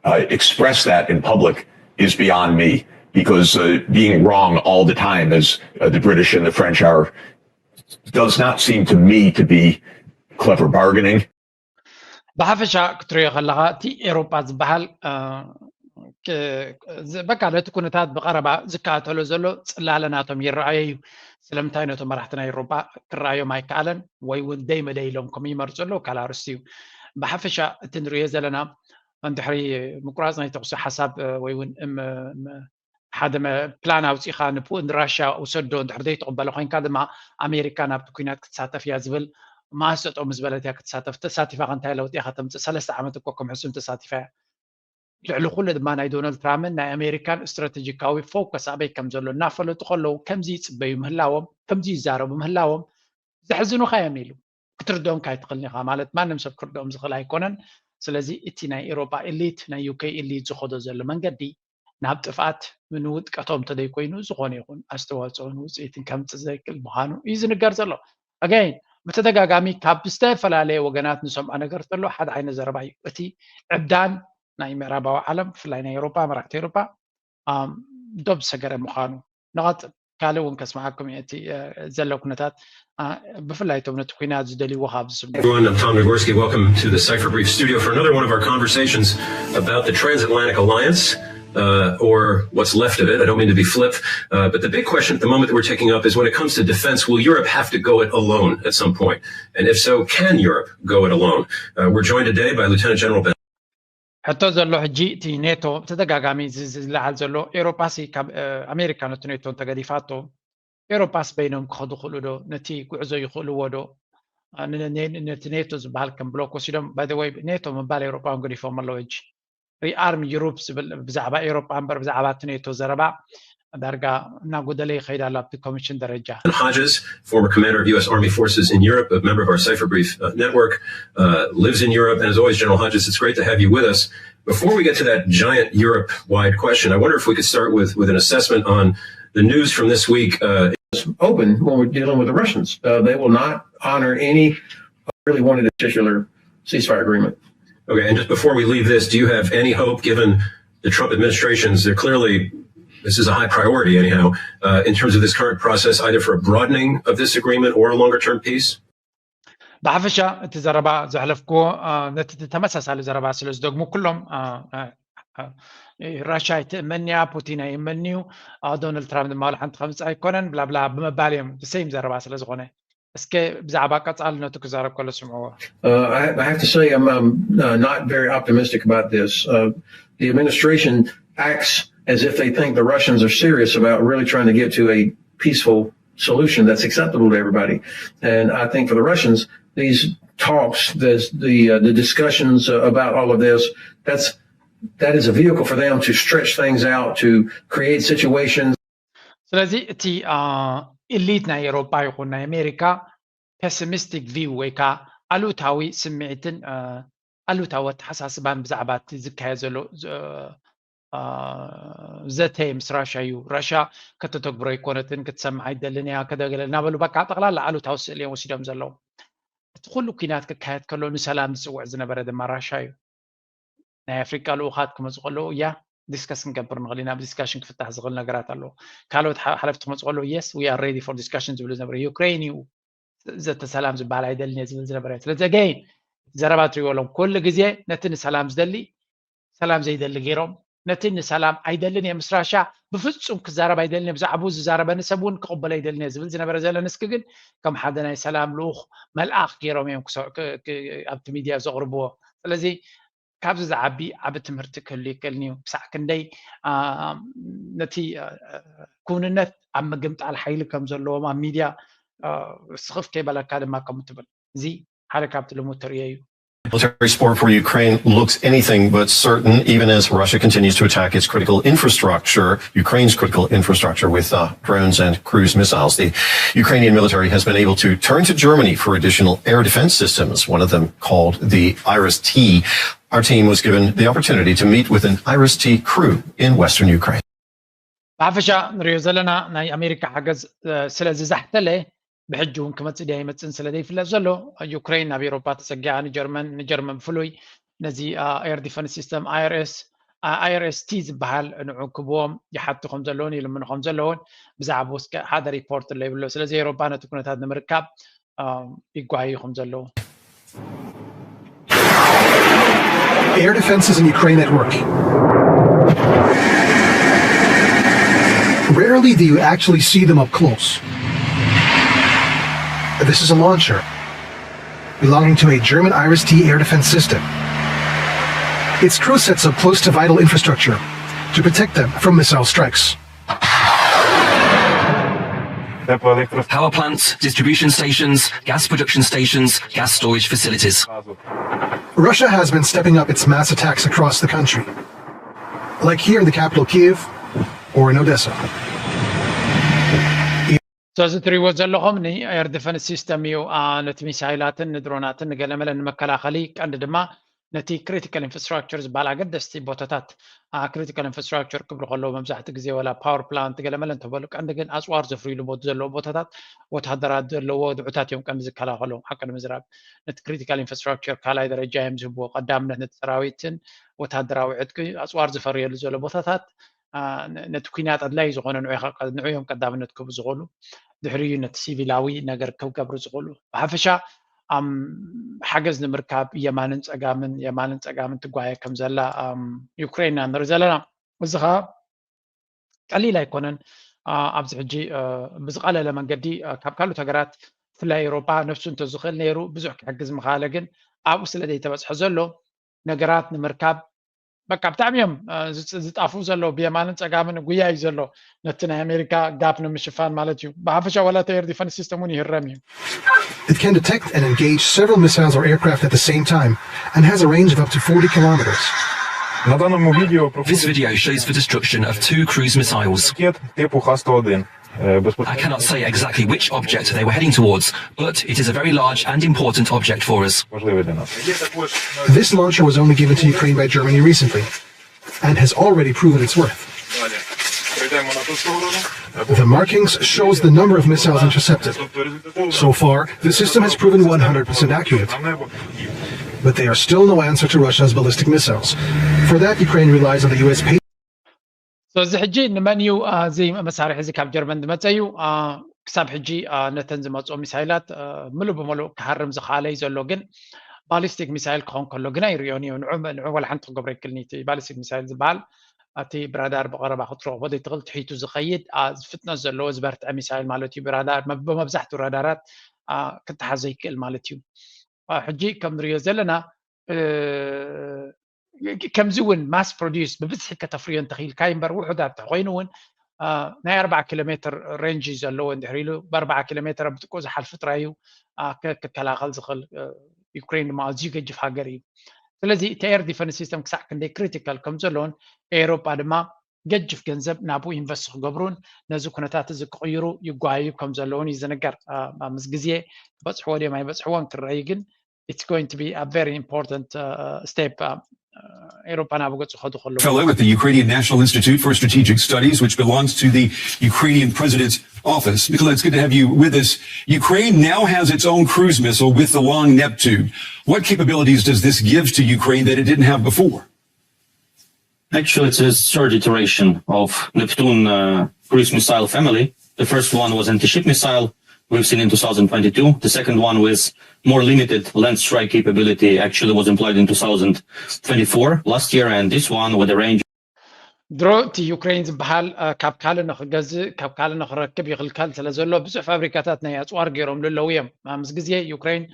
uh, express that in public is beyond me, because uh, being wrong all the time, as uh, the British and the French are, does not seem to me to be clever bargaining. ብሓፈሻ ክትሪኦ ከለኻ እቲ ኤሮጳ ዝበሃል በቃ ነቲ ኩነታት ብቐረባ ዝከታተሎ ዘሎ ጽላለ ናቶም ይረኣዮ እዩ። ስለምንታይ ነቶም መራሕቲ ናይ ኤሮጳ ክረኣዮም ኣይከኣለን ወይ እውን ደይ መደይ ኢሎም ከም ይመርጹ ኣለዉ ካልእ ኣርእስቲ እዩ። ብሓፈሻ እቲ ንርእዮ ዘለና እንድሕሪ ምቁራጽ ናይ ተኹሲ ሓሳብ ወይ እውን ሓደ ፕላን ኣውፂእካ ንፑን ንራሽያ ውሰዶ እንድሕር ዘይትቕበሎ ኮይንካ ድማ ኣሜሪካ ናብቲ ኩናት ክትሳተፍ እያ ዝብል ማሰጦ ምስ በለት እያ ክትሳተፍ። ተሳቲፋ ከ እንታይ ለውጢ እያ ከተምፅእ? ሰለስተ ዓመት እኮ ከም ሕሱም ተሳቲፋ እያ። ልዕሊ ኩሉ ድማ ናይ ዶናልድ ትራምፕን ናይ ኣሜሪካን ስትራቴጂካዊ ፎከስ ኣበይ ከም ዘሎ እናፈለጡ ከለዉ ከምዚ ይፅበዩ ምህላዎም ከምዚ ይዛረቡ ምህላዎም ዘሕዝኑካ እዮም ኢሉ ክትርድኦም ካይትኽእልን ኢኻ ማለት ማንም ሰብ ክርድኦም ዝኽእል ኣይኮነን። ስለዚ እቲ ናይ ኤሮጳ ኢሊት ናይ ዩኬ ኢሊት ዝኸዶ ዘሎ መንገዲ ናብ ጥፍኣት ንውጥቀቶም ተደይኮይኑ ዝኾነ ይኹን ኣስተዋፅኦን ውፅኢትን ከምፅእ ዘይክእል ምዃኑ እዩ ዝንገር ዘሎ። ኣገይን ብተደጋጋሚ ካብ ዝተፈላለየ ወገናት ንሰምዖ ነገር ዘሎ ሓደ ዓይነት ዘረባ እዩ። እቲ ዕብዳን ናይ ምዕራባዊ ዓለም ብፍላይ ናይ ኤሮጳ መራሕቲ ኤሮጳ ዶብ ዝሰገረ ምዃኑ ንቐፅል ካልእ እውን ከስምዓኩም እየ እቲ ዘሎ ኩነታት ብፍላይ እቶም ነቲ ኩናት ዝደልይዎ ካብ ዝስምዑ Everyone, I'm Tom Nagorski. Welcome to the Cipher Brief studio for another one of our conversations about the transatlantic alliance, uh, or what's left of it. I don't mean to be flip, uh, but the big question at the moment that we're taking up is when it comes to defense, will Europe have to go it alone at some point? And if so, can Europe go it alone? Uh, we're joined today by Lieutenant General Ben. ሕቶ ዘሎ ሕጂ እቲ ኔቶ ብተደጋጋሚ ዝለዓል ዘሎ ኤሮጳሲ ካብ ኣሜሪካ ነቲ ኔቶ እንተገዲፋቶ ኤሮጳስ በይኖም ክኸዱ ክእሉ ዶ ነቲ ጉዕዞ ይኽእልዎ ዶ ነቲ ኔቶ ዝበሃል ከም ብሎክ ወሲዶም ባይ ወይ ኔቶ ምባል ኤሮጳውን ገዲፎም ኣለዉ ሕጂ ሪኣርም ዩሮፕ ዝብል ብዛዕባ ኤሮጳ እምበር ብዛዕባ እቲ ኔቶ ዘረባ ዳርጋ እናጎደለ ይኸይድ ኣሎ ኣብቲ ኮሚሽን ደረጃ። Hodges, former commander of U S Army forces in Europe, a member of our Cipher Brief uh, network, uh, lives in Europe, and as always, General Hodges, it's great to have you with us. Before we get to that giant Europe-wide question, I wonder if we could start with with an assessment on the news from this week. Uh, open when we're dealing with the Russians. Uh, they will not honor any really wanted a particular ceasefire agreement. Okay, and just before we leave this, do you have any hope, given the Trump administration's, they're clearly, this is a high priority anyhow, uh, in terms of this current process, either for a broadening of this agreement or a longer term peace? ብሓፈሻ እቲ ዘረባ ዘሕለፍክዎ ነቲ ተመሳሳሊ ዘረባ ስለ ዝደግሙ ኩሎም፣ ራሻ ኣይትእመንያ፣ ፑቲን ኣይእመንዩ፣ ዶናልድ ትራምፕ ድማ ሓንቲ ከምፅእ ኣይኮነን ብላብላ ብምባል እዮም፣ ሰይም ዘረባ ስለ ዝኾነ። እስከ ብዛዕባ ቀፃልነቱ ክዛረብ ከሎ ስምዕዎ። Uh, I, I have to say, I'm, I'm uh, not very optimistic about this. Uh, the administration acts as if they think the Russians are serious about really trying to get to a peaceful solution that's acceptable to everybody. And I think for the Russians, these talks, this, the uh, the discussions uh, about all of this, that's that is a vehicle for them to stretch things out, to create situations. ስለዚ እቲ ኢሊት ናይ ኤሮፓ ይኹን ናይ ኣሜሪካ ፔሲሚስቲክ ቪው ወይ ከዓ ኣሉታዊ ስምዒትን ኣሉታዊ ኣተሓሳስባን ብዛዕባ እቲ ዝካየድ ዘሎ ዘተ ምስ ራሻ እዩ። ራሻ ከተተግብሮ ኣይኮነትን፣ ክትሰምዕ ኣይደልን እያ፣ ከደገለ እናበሉ በቃ ጠቕላላ ኣሉታዊ ስእሊ እዮም ወሲዶም ዘለዉ። እቲ ኩሉ ኩናት ክካየድ ከሎ ንሰላም ዝፅውዕ ዝነበረ ድማ ራሻ እዩ። ናይ ኣፍሪቃ ልኡኻት ክመፁ ከለዉ እያ ዲስከስ ክንገብር ንኽእል ኢና፣ ብዲስካሽን ክፍታሕ ዝኽእል ነገራት ኣለዎ። ካልኦት ሓለፍቲ ክመፁ ከለዉ yes we are ready for discussion ዝብሉ ዝነበረ ዩክሬን እዩ ዘተ ሰላም ዝበሃል ኣይደልን እየ ዝብል ዝነበረ። ስለዚ ገይን ዘረባ ትሪእዎ ኣለኹም ኩሉ ግዜ ነቲ ንሰላም ዝደሊ ሰላም ዘይደሊ ገይሮም ነቲ ንሰላም ኣይደልን እየ ምስ ራሻ ብፍፁም ክዛረብ ኣይደልን እየ፣ ብዛዕባኡ ዝዛረበኒ ሰብ እውን ክቕበሎ ኣይደልን እየ ዝብል ዝነበረ ዘለንስኪ ግን ከም ሓደ ናይ ሰላም ልኡኽ መልኣኽ ገይሮም እዮም ኣብቲ ሚድያ ዘቕርብዎ። ስለዚ ካብዚ ዝዓቢ ዓቢ ትምህርቲ ክህሉ ይክእልኒ እዩ። ክሳዕ ክንደይ ነቲ ክውንነት ኣብ ምግምጣል ሓይሊ ከም ዘለዎም ኣብ ሚድያ ስኽፍ ከይበለካ ድማ ከም ትብል እዚ ሓደ ካብቲ ልሙድ ትርእዮ እዩ። Military support for Ukraine looks anything but certain, even as Russia continues to attack its critical infrastructure, Ukraine's critical infrastructure, with uh, drones and cruise missiles. The Ukrainian military has been able to turn to Germany for additional air defense systems, one of them called the Iris T. Our team was given the opportunity to meet with an Iris T crew in western Ukraine. ብሓፈሻ ንሪኦ ዘለና ናይ ኣሜሪካ ሓገዝ ስለ ዝዛሕተለ ብሕጂ እውን ክመፅእ ድያ ይመፅእን ስለ ዘይፍለጥ ዘሎ ዩክሬን ናብ ኤሮፓ ተፀጊዓ ንጀርመን ንጀርመን ብፍሉይ ነዚ air defense system IRS IRST ዝበሃል ንዑ ክብዎም ይሓቱ ከም ዘለውን ይልምኑ ከም ዘለውን ብዛዕባ ውስጥ ሓደ ሪፖርት ኣሎ ይብሎ። ስለዚ ኤሮፓ ነቲ ኩነታት ንምርካብ ይጓዩ ከም ዘለዉ Air defenses in Ukraine at work. Rarely do you actually see them up close. This is a launcher belonging to a German Iris T air defense system. Its crew sets up close to vital infrastructure to protect them from missile strikes. Power plants, distribution stations, gas production stations, gas storage facilities. Russia has been stepping up its mass attacks across the country, like here in the capital Kiev or in Odessa. እዚ ትሪእዎ ዘለኹም ን air defense system እዩ። ነቲ ሚሳይላትን ንድሮናትን ንገለመለን ንመከላኸሊ ቀንዲ ድማ ነቲ critical infrastructure ዝበሃል ኣገደስቲ ቦታታት critical infrastructure ክብሉ ከለዉ መብዛሕትኡ ግዜ ወላ power plant ገለመለ እንተበሉ ቀንዲ ግን ኣፅዋር ዘፍርይሉ ዘለዉ ቦታታት ወታደራት ዘለዎ ድዑታት እዮም ቀንዲ ዝከላኸሉ። ሓቂ ንምዝራብ ነቲ critical infrastructure ካልኣይ ደረጃ እዮም ዝህብዎ ቀዳምነት ነቲ ሰራዊትን ወታደራዊ ዕጥቂ ኣፅዋር ዝፈርየሉ ዘሎ ቦታታት ነቲ ኩናት ኣድላይ ዝኾነ ንዑ እዮም ቀዳምነት ክህቡ ዝኽእሉ ድሕሪኡ ነቲ ሲቪላዊ ነገር ክገብሩ ዝኽእሉ ብሓፈሻ ሓገዝ ንምርካብ የማንን ፀጋምን የማንን ፀጋምን ትጓየ ከም ዘላ ዩክሬን ኢና ንርኢ ዘለና። እዚ ከዓ ቀሊል ኣይኮነን። ኣብዚ ሕጂ ብዝቐለለ መንገዲ ካብ ካልኦት ሃገራት ብፍላይ ኤውሮጳ ነብሱ እንተዝኽእል ነይሩ ብዙሕ ክሕግዝ ምኽኣለ፣ ግን ኣብኡ ስለ ዘይተበፅሐ ዘሎ ነገራት ንምርካብ በቃ ብጣዕሚ እዮም ዝጣፉ ዘለዉ ብየማንን ፀጋምን ጉያ እዩ ዘሎ ነቲ ናይ ኣሜሪካ ጋፕ ንምሽፋን ማለት እዩ። ብሓፈሻ ዋላ እቲ air defense system እውን ይህረም እዩ። It can detect and engage several missiles or aircraft at the same time and has a range of up to forty kilometers. На даному відео про This video shows the destruction of two cruise missiles. Ракет типу Х сто один. Е, I cannot say exactly which object they were heading towards, but it is a very large and important object for us. Важливий для нас. This launcher was only given to Ukraine by Germany recently and has already proven its worth. The markings shows the number of missiles intercepted. So far, the system has proven one hundred percent accurate. But they are still no answer to Russia's ballistic missiles. For that, Ukraine relies on the U S pay. እዚ ሕጂ ንመን እዩ እዚ መሳርሒ እዚ ካብ ጀርመን ዝመፀ እዩ? ክሳብ ሕጂ ነተን ዝመፅኦ ሚሳይላት ምሉእ ብምሉእ ክሃርም ዝኸኣለ እዩ ዘሎ። ግን ባሊስቲክ ሚሳይል ክኾን ከሎ ግና ይርዮን እዩ። ንዑ ንዑ ዋላ ሓንቲ ክገብሮ ይክልኒ። እቲ ባሊስቲክ ሚሳይል ዝበሃል እቲ ብራዳር ብቐረባ ክትረኽቦ ዘይትኽእል ትሒቱ ዝኸይድ ፍጥነት ዘለዎ ዝበርትዐ ሚሳይል ማለት እዩ። ብራዳር ብመብዛሕትኡ ራዳራት ክተሓዞ ይክእል ማለት እዩ። ሕጂ ከም ንሪኦ ዘለና ከምዚ እውን ማስ ፕሮዲስ ብብዝሒ ከተፍርዮ እንተኽኢልካ እምበር ውሑዳት ተኮይኑ እውን ናይ ኣርባዓ ኪሎ ሜትር ሬንጅ ዘለዎ እንድሕር ኢሉ ብኣርባዓ ኪሎ ሜትር ኣብ ጥቁ ዝሓልፍ ጥራይ እዩ ክከላኸል ዝኽእል። ዩክሬን ድማ ኣዝዩ ገጅፍ ሃገር እዩ። ስለዚ እቲ ኤር ዲፈንስ ሲስተም ክሳዕ ክንደይ ክሪቲካል ከም ዘለዎን ኤውሮጳ ድማ ገጅፍ ገንዘብ ናብኡ ኢንቨስት ክገብሩን ነዚ ኩነታት እዚ ክቕይሩ ይጓየዩ ከም ዘለውን እዩ ዝንገር። ምስ ግዜ ክበፅሕዎ ድዮም ኣይበፅሕዎን ክረኣዩ ግን it's going to be a very important step ኤውሮፓ ናብ ገፁ ከዱ ከለዉ fellow at the Ukrainian National Institute for Strategic Studies, which belongs to the Ukrainian president's office. Nicola, it's good to have you with us. Ukraine now has its own cruise missile with the long Neptune. What capabilities does this give to Ukraine that it didn't have before? Actually, it's a third iteration of Neptune uh, cruise missile family. The first one was anti-ship missile we've seen in two thousand twenty-two. The second one with more limited land strike capability actually was employed in two thousand twenty-four, last year, and this one with a range ድሮ እቲ ዩክሬን ዝበሃል ካብ ካልእ ንክገዝእ ካብ ካልእ ንክረክብ ይኽልከል ስለ ዘሎ ብዙሕ ፋብሪካታት ናይ ኣፅዋር ገይሮም ኣለዉ እዮም። ምስ ግዜ ዩክሬን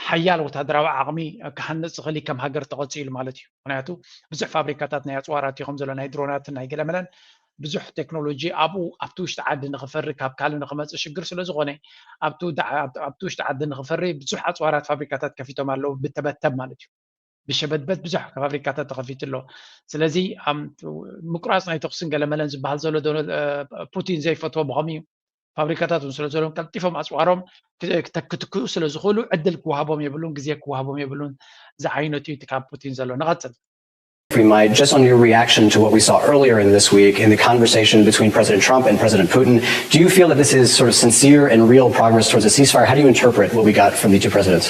ሓያል ወታደራዊ ዓቕሚ ክሃንፅ ዝኽእል ከም ሃገር ተቐፂሉ ማለት እዩ። ምክንያቱ ብዙሕ ፋብሪካታት ናይ ኣፅዋራት ይኹም ዘሎ ናይ ድሮናትን ናይ ገለመለን ብዙሕ ቴክኖሎጂ ኣብኡ ኣብቲ ውሽጢ ዓዲ ንክፈሪ ካብ ካልእ ንክመፅእ ሽግር ስለ ዝኾነ ኣብቲ ውሽጢ ዓዲ ንክፈሪ ብዙሕ ኣፅዋራት ፋብሪካታት ከፊቶም ኣለዉ ብተበተብ ማለት እዩ። ብሸበድበት ብዙሕ ፋብሪካታት ተኸፊቱ ኣሎ። ስለዚ ምቁራፅ ናይ ተኩስን ገለመለን ዝበሃል ዘሎ ፑቲን ዘይፈትዎ ብኸምኡ እዩ። ፋብሪካታት እውን ስለ ዘለዎም ቀልጢፎም ኣፅዋሮም ክትክኡ ስለ ዝኽእሉ ዕድል ክወሃቦም የብሉን፣ ግዜ ክወሃቦም የብሉን ዝዓይነቱ እዩ እቲ ካብ ፑቲን ዘሎ። ንቐፅል። If we might, just on your reaction to what we saw earlier in this week in the conversation between President Trump and President Putin, do you feel that this is sort of sincere and real progress towards a ceasefire? How do you interpret what we got from the two presidents?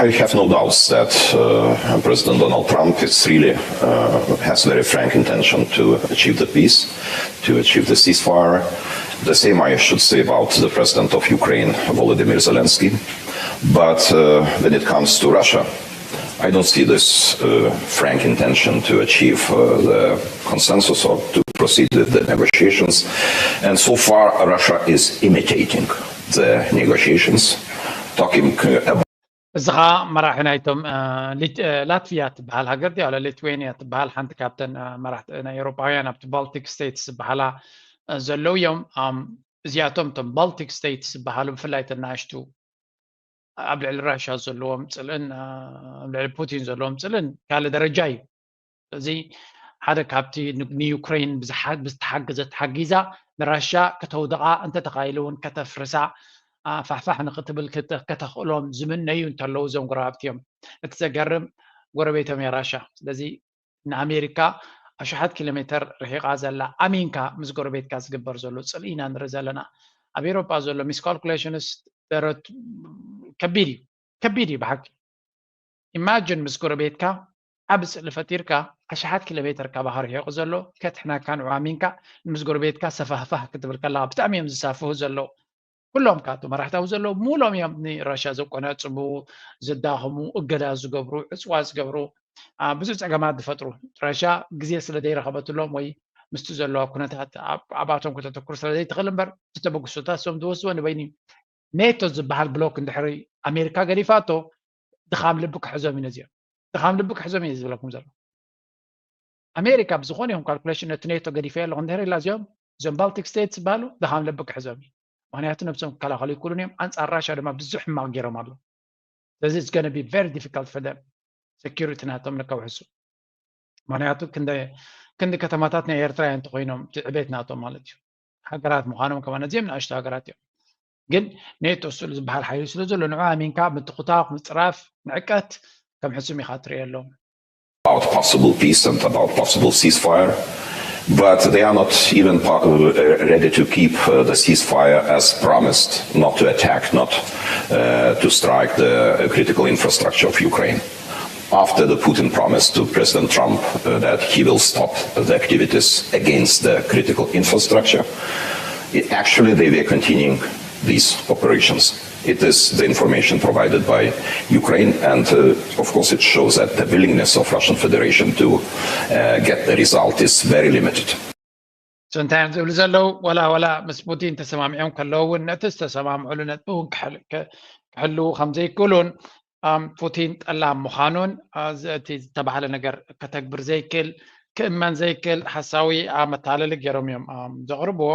I have no doubts that uh, President Donald Trump is really uh, has very frank intention to achieve the peace, to achieve the ceasefire. The same I should say about the President of Ukraine, Volodymyr Zelensky. But uh, when it comes to Russia, I don't see this uh, frank intention to achieve uh, the consensus or to proceed with the negotiations. And so far, Russia is imitating the negotiations, talking about እዚ ኸዓ መራሒ ናይቶም ላትቪያ ትበሃል ሃገር ድያ ሊትዌኒያ ትበሃል ሓንቲ ካብተን መራሕቲ ናይ ኤውሮፓውያን ኣብቲ ባልቲክ ስቴትስ ዝበሃላ ዘለዉ እዮም። እዚኣቶም እቶም ባልቲክ ስቴትስ ዝበሃሉ ብፍላይ ተናእሽቱ ኣብ ልዕሊ ራሽያ ዘለዎም ፅልእን ኣብ ልዕሊ ፑቲን ዘለዎም ፅልእን ካልእ ደረጃ እዩ። እዚ ሓደ ካብቲ ንዩክሬን ብዝተሓገዘት ሓጊዛ ንራሽያ ከተውድቓ እንተተኻኢሉ እውን ከተፍርሳ ፋሕፋሕ ንክትብል ከተኽእሎም ዝምነዩ እንተለዉ እዞም ጎረባብቲ እዮም። እቲ ዘገርም ጎረቤቶም እያ ራሽያ። ስለዚ ንኣሜሪካ ኣሽሓት ኪሎ ሜተር ርሒቓ ዘላ ኣሚንካ ምስ ጎረቤትካ ዝግበር ዘሎ ፅልኢ ኢና ንርኢ ዘለና። ኣብ ኤሮጳ ዘሎ ሚስካልኩሌሽንስ ደረት ከቢድ እዩ፣ ከቢድ እዩ ብሓቂ። ኢማጅን ምስ ጎረቤትካ ዓቢ ስእሊ ፈጢርካ ኣሽሓት ኪሎ ሜተር ካባኻ ርሒቑ ዘሎ ከትሕናካ ንዑ ኣሚንካ ምስ ጎረቤትካ ሰፋህፋህ ክትብል ከለኻ ብጣዕሚ እዮም ዝሳፍሁ ዘለዉ። ኩሎም ካብቲ መራሕታዊ ዘለዉ ሙሎም እዮም ንራሽያ ዘቆናጽቡ፣ ዘዳኽሙ፣ እገዳ ዝገብሩ፣ ዕጽዋ ዝገብሩ፣ ብዙሕ ጸገማት ዝፈጥሩ። ራሽያ ግዜ ስለ ዘይረኸበትሎም ወይ ምስቲ ዘለዋ ኩነታት ኣብኣቶም ከተተኩር ስለ ዘይትኽእል እምበር እቲ ተበግሶታት እሶም ዝወስድዎ ንበይኑ እዩ። ኔቶ ዝበሃል ብሎክ እንድሕሪ ኣሜሪካ ገዲፋቶ ድኻም ልቢ ክሕዞም እዩ ነዚኦም። ድኻም ልቢ ክሕዞም እዩ ዝብለኩም ዘሎ። ኣሜሪካ ብዝኾነ ይኹን ካልኩሌሽን ነቲ ኔቶ ገዲፈ ኣለኹ እንድሕር ኢላ እዚኦም እዞም ባልቲክ ስቴትስ ዝበሃሉ ድኻም ልቢ ክሕዞም እዩ። ምክንያቱ ነብሶም ክከላኸሉ ይክእሉን እዮም። ኣንፃር ራሽያ ድማ ብዙሕ ሕማቕ ገይሮም ኣለዉ። ስለዚ it's gonna be very difficult for them security ናቶም ንከውሕሱ። ምክንያቱ ክንደ ክንዲ ከተማታት ናይ ኤርትራ እንተኮይኖም እቲ ዕቤት ናቶም ማለት እዩ። ሃገራት ምዃኖም ከማን ኣዝዮም ንኣሽቱ ሃገራት እዮም። ግን ኔቶ ስሉ ዝበሃል ሓይሊ ስለ ዘሎ ንዑ ኣሚንካ ምትኹታኽ ምፅራፍ ንዕቀት ከም ሕሱም ኢኻ ትርእየሎም። About possible peace and about possible ceasefire, but they are not even po- uh, ready to keep uh, the ceasefire as promised, not to attack, not uh, to strike the critical infrastructure of Ukraine. After the Putin promised to President Trump uh, that he will stop the activities against the critical infrastructure, it, actually they were continuing these operations. It is the information provided by Ukraine, and uh, of course it shows that the willingness of Russian Federation to uh, get the result is very limited. So እንታይ እዮም ዝብሉ ዘለዉ? ዋላ ዋላ ምስ ፑቲን ተሰማሚዖም ከለዉ እውን ነቲ ዝተሰማምዕሉ ነጥቢ እውን ክሕል- ከ- ክሕልዉ ከም ዘይክእሉን ኣም፣ ፑቲን ጠላም ምዃኑን አ፣ ዝ- እቲ ዝተባህለ ነገር ከተግብር ዘይክእል ክእመን ዘይክእል ሓሳዊ አ፣ መታለሊ ገይሮም እዮም ኣም፣ ዘቕርብዎ።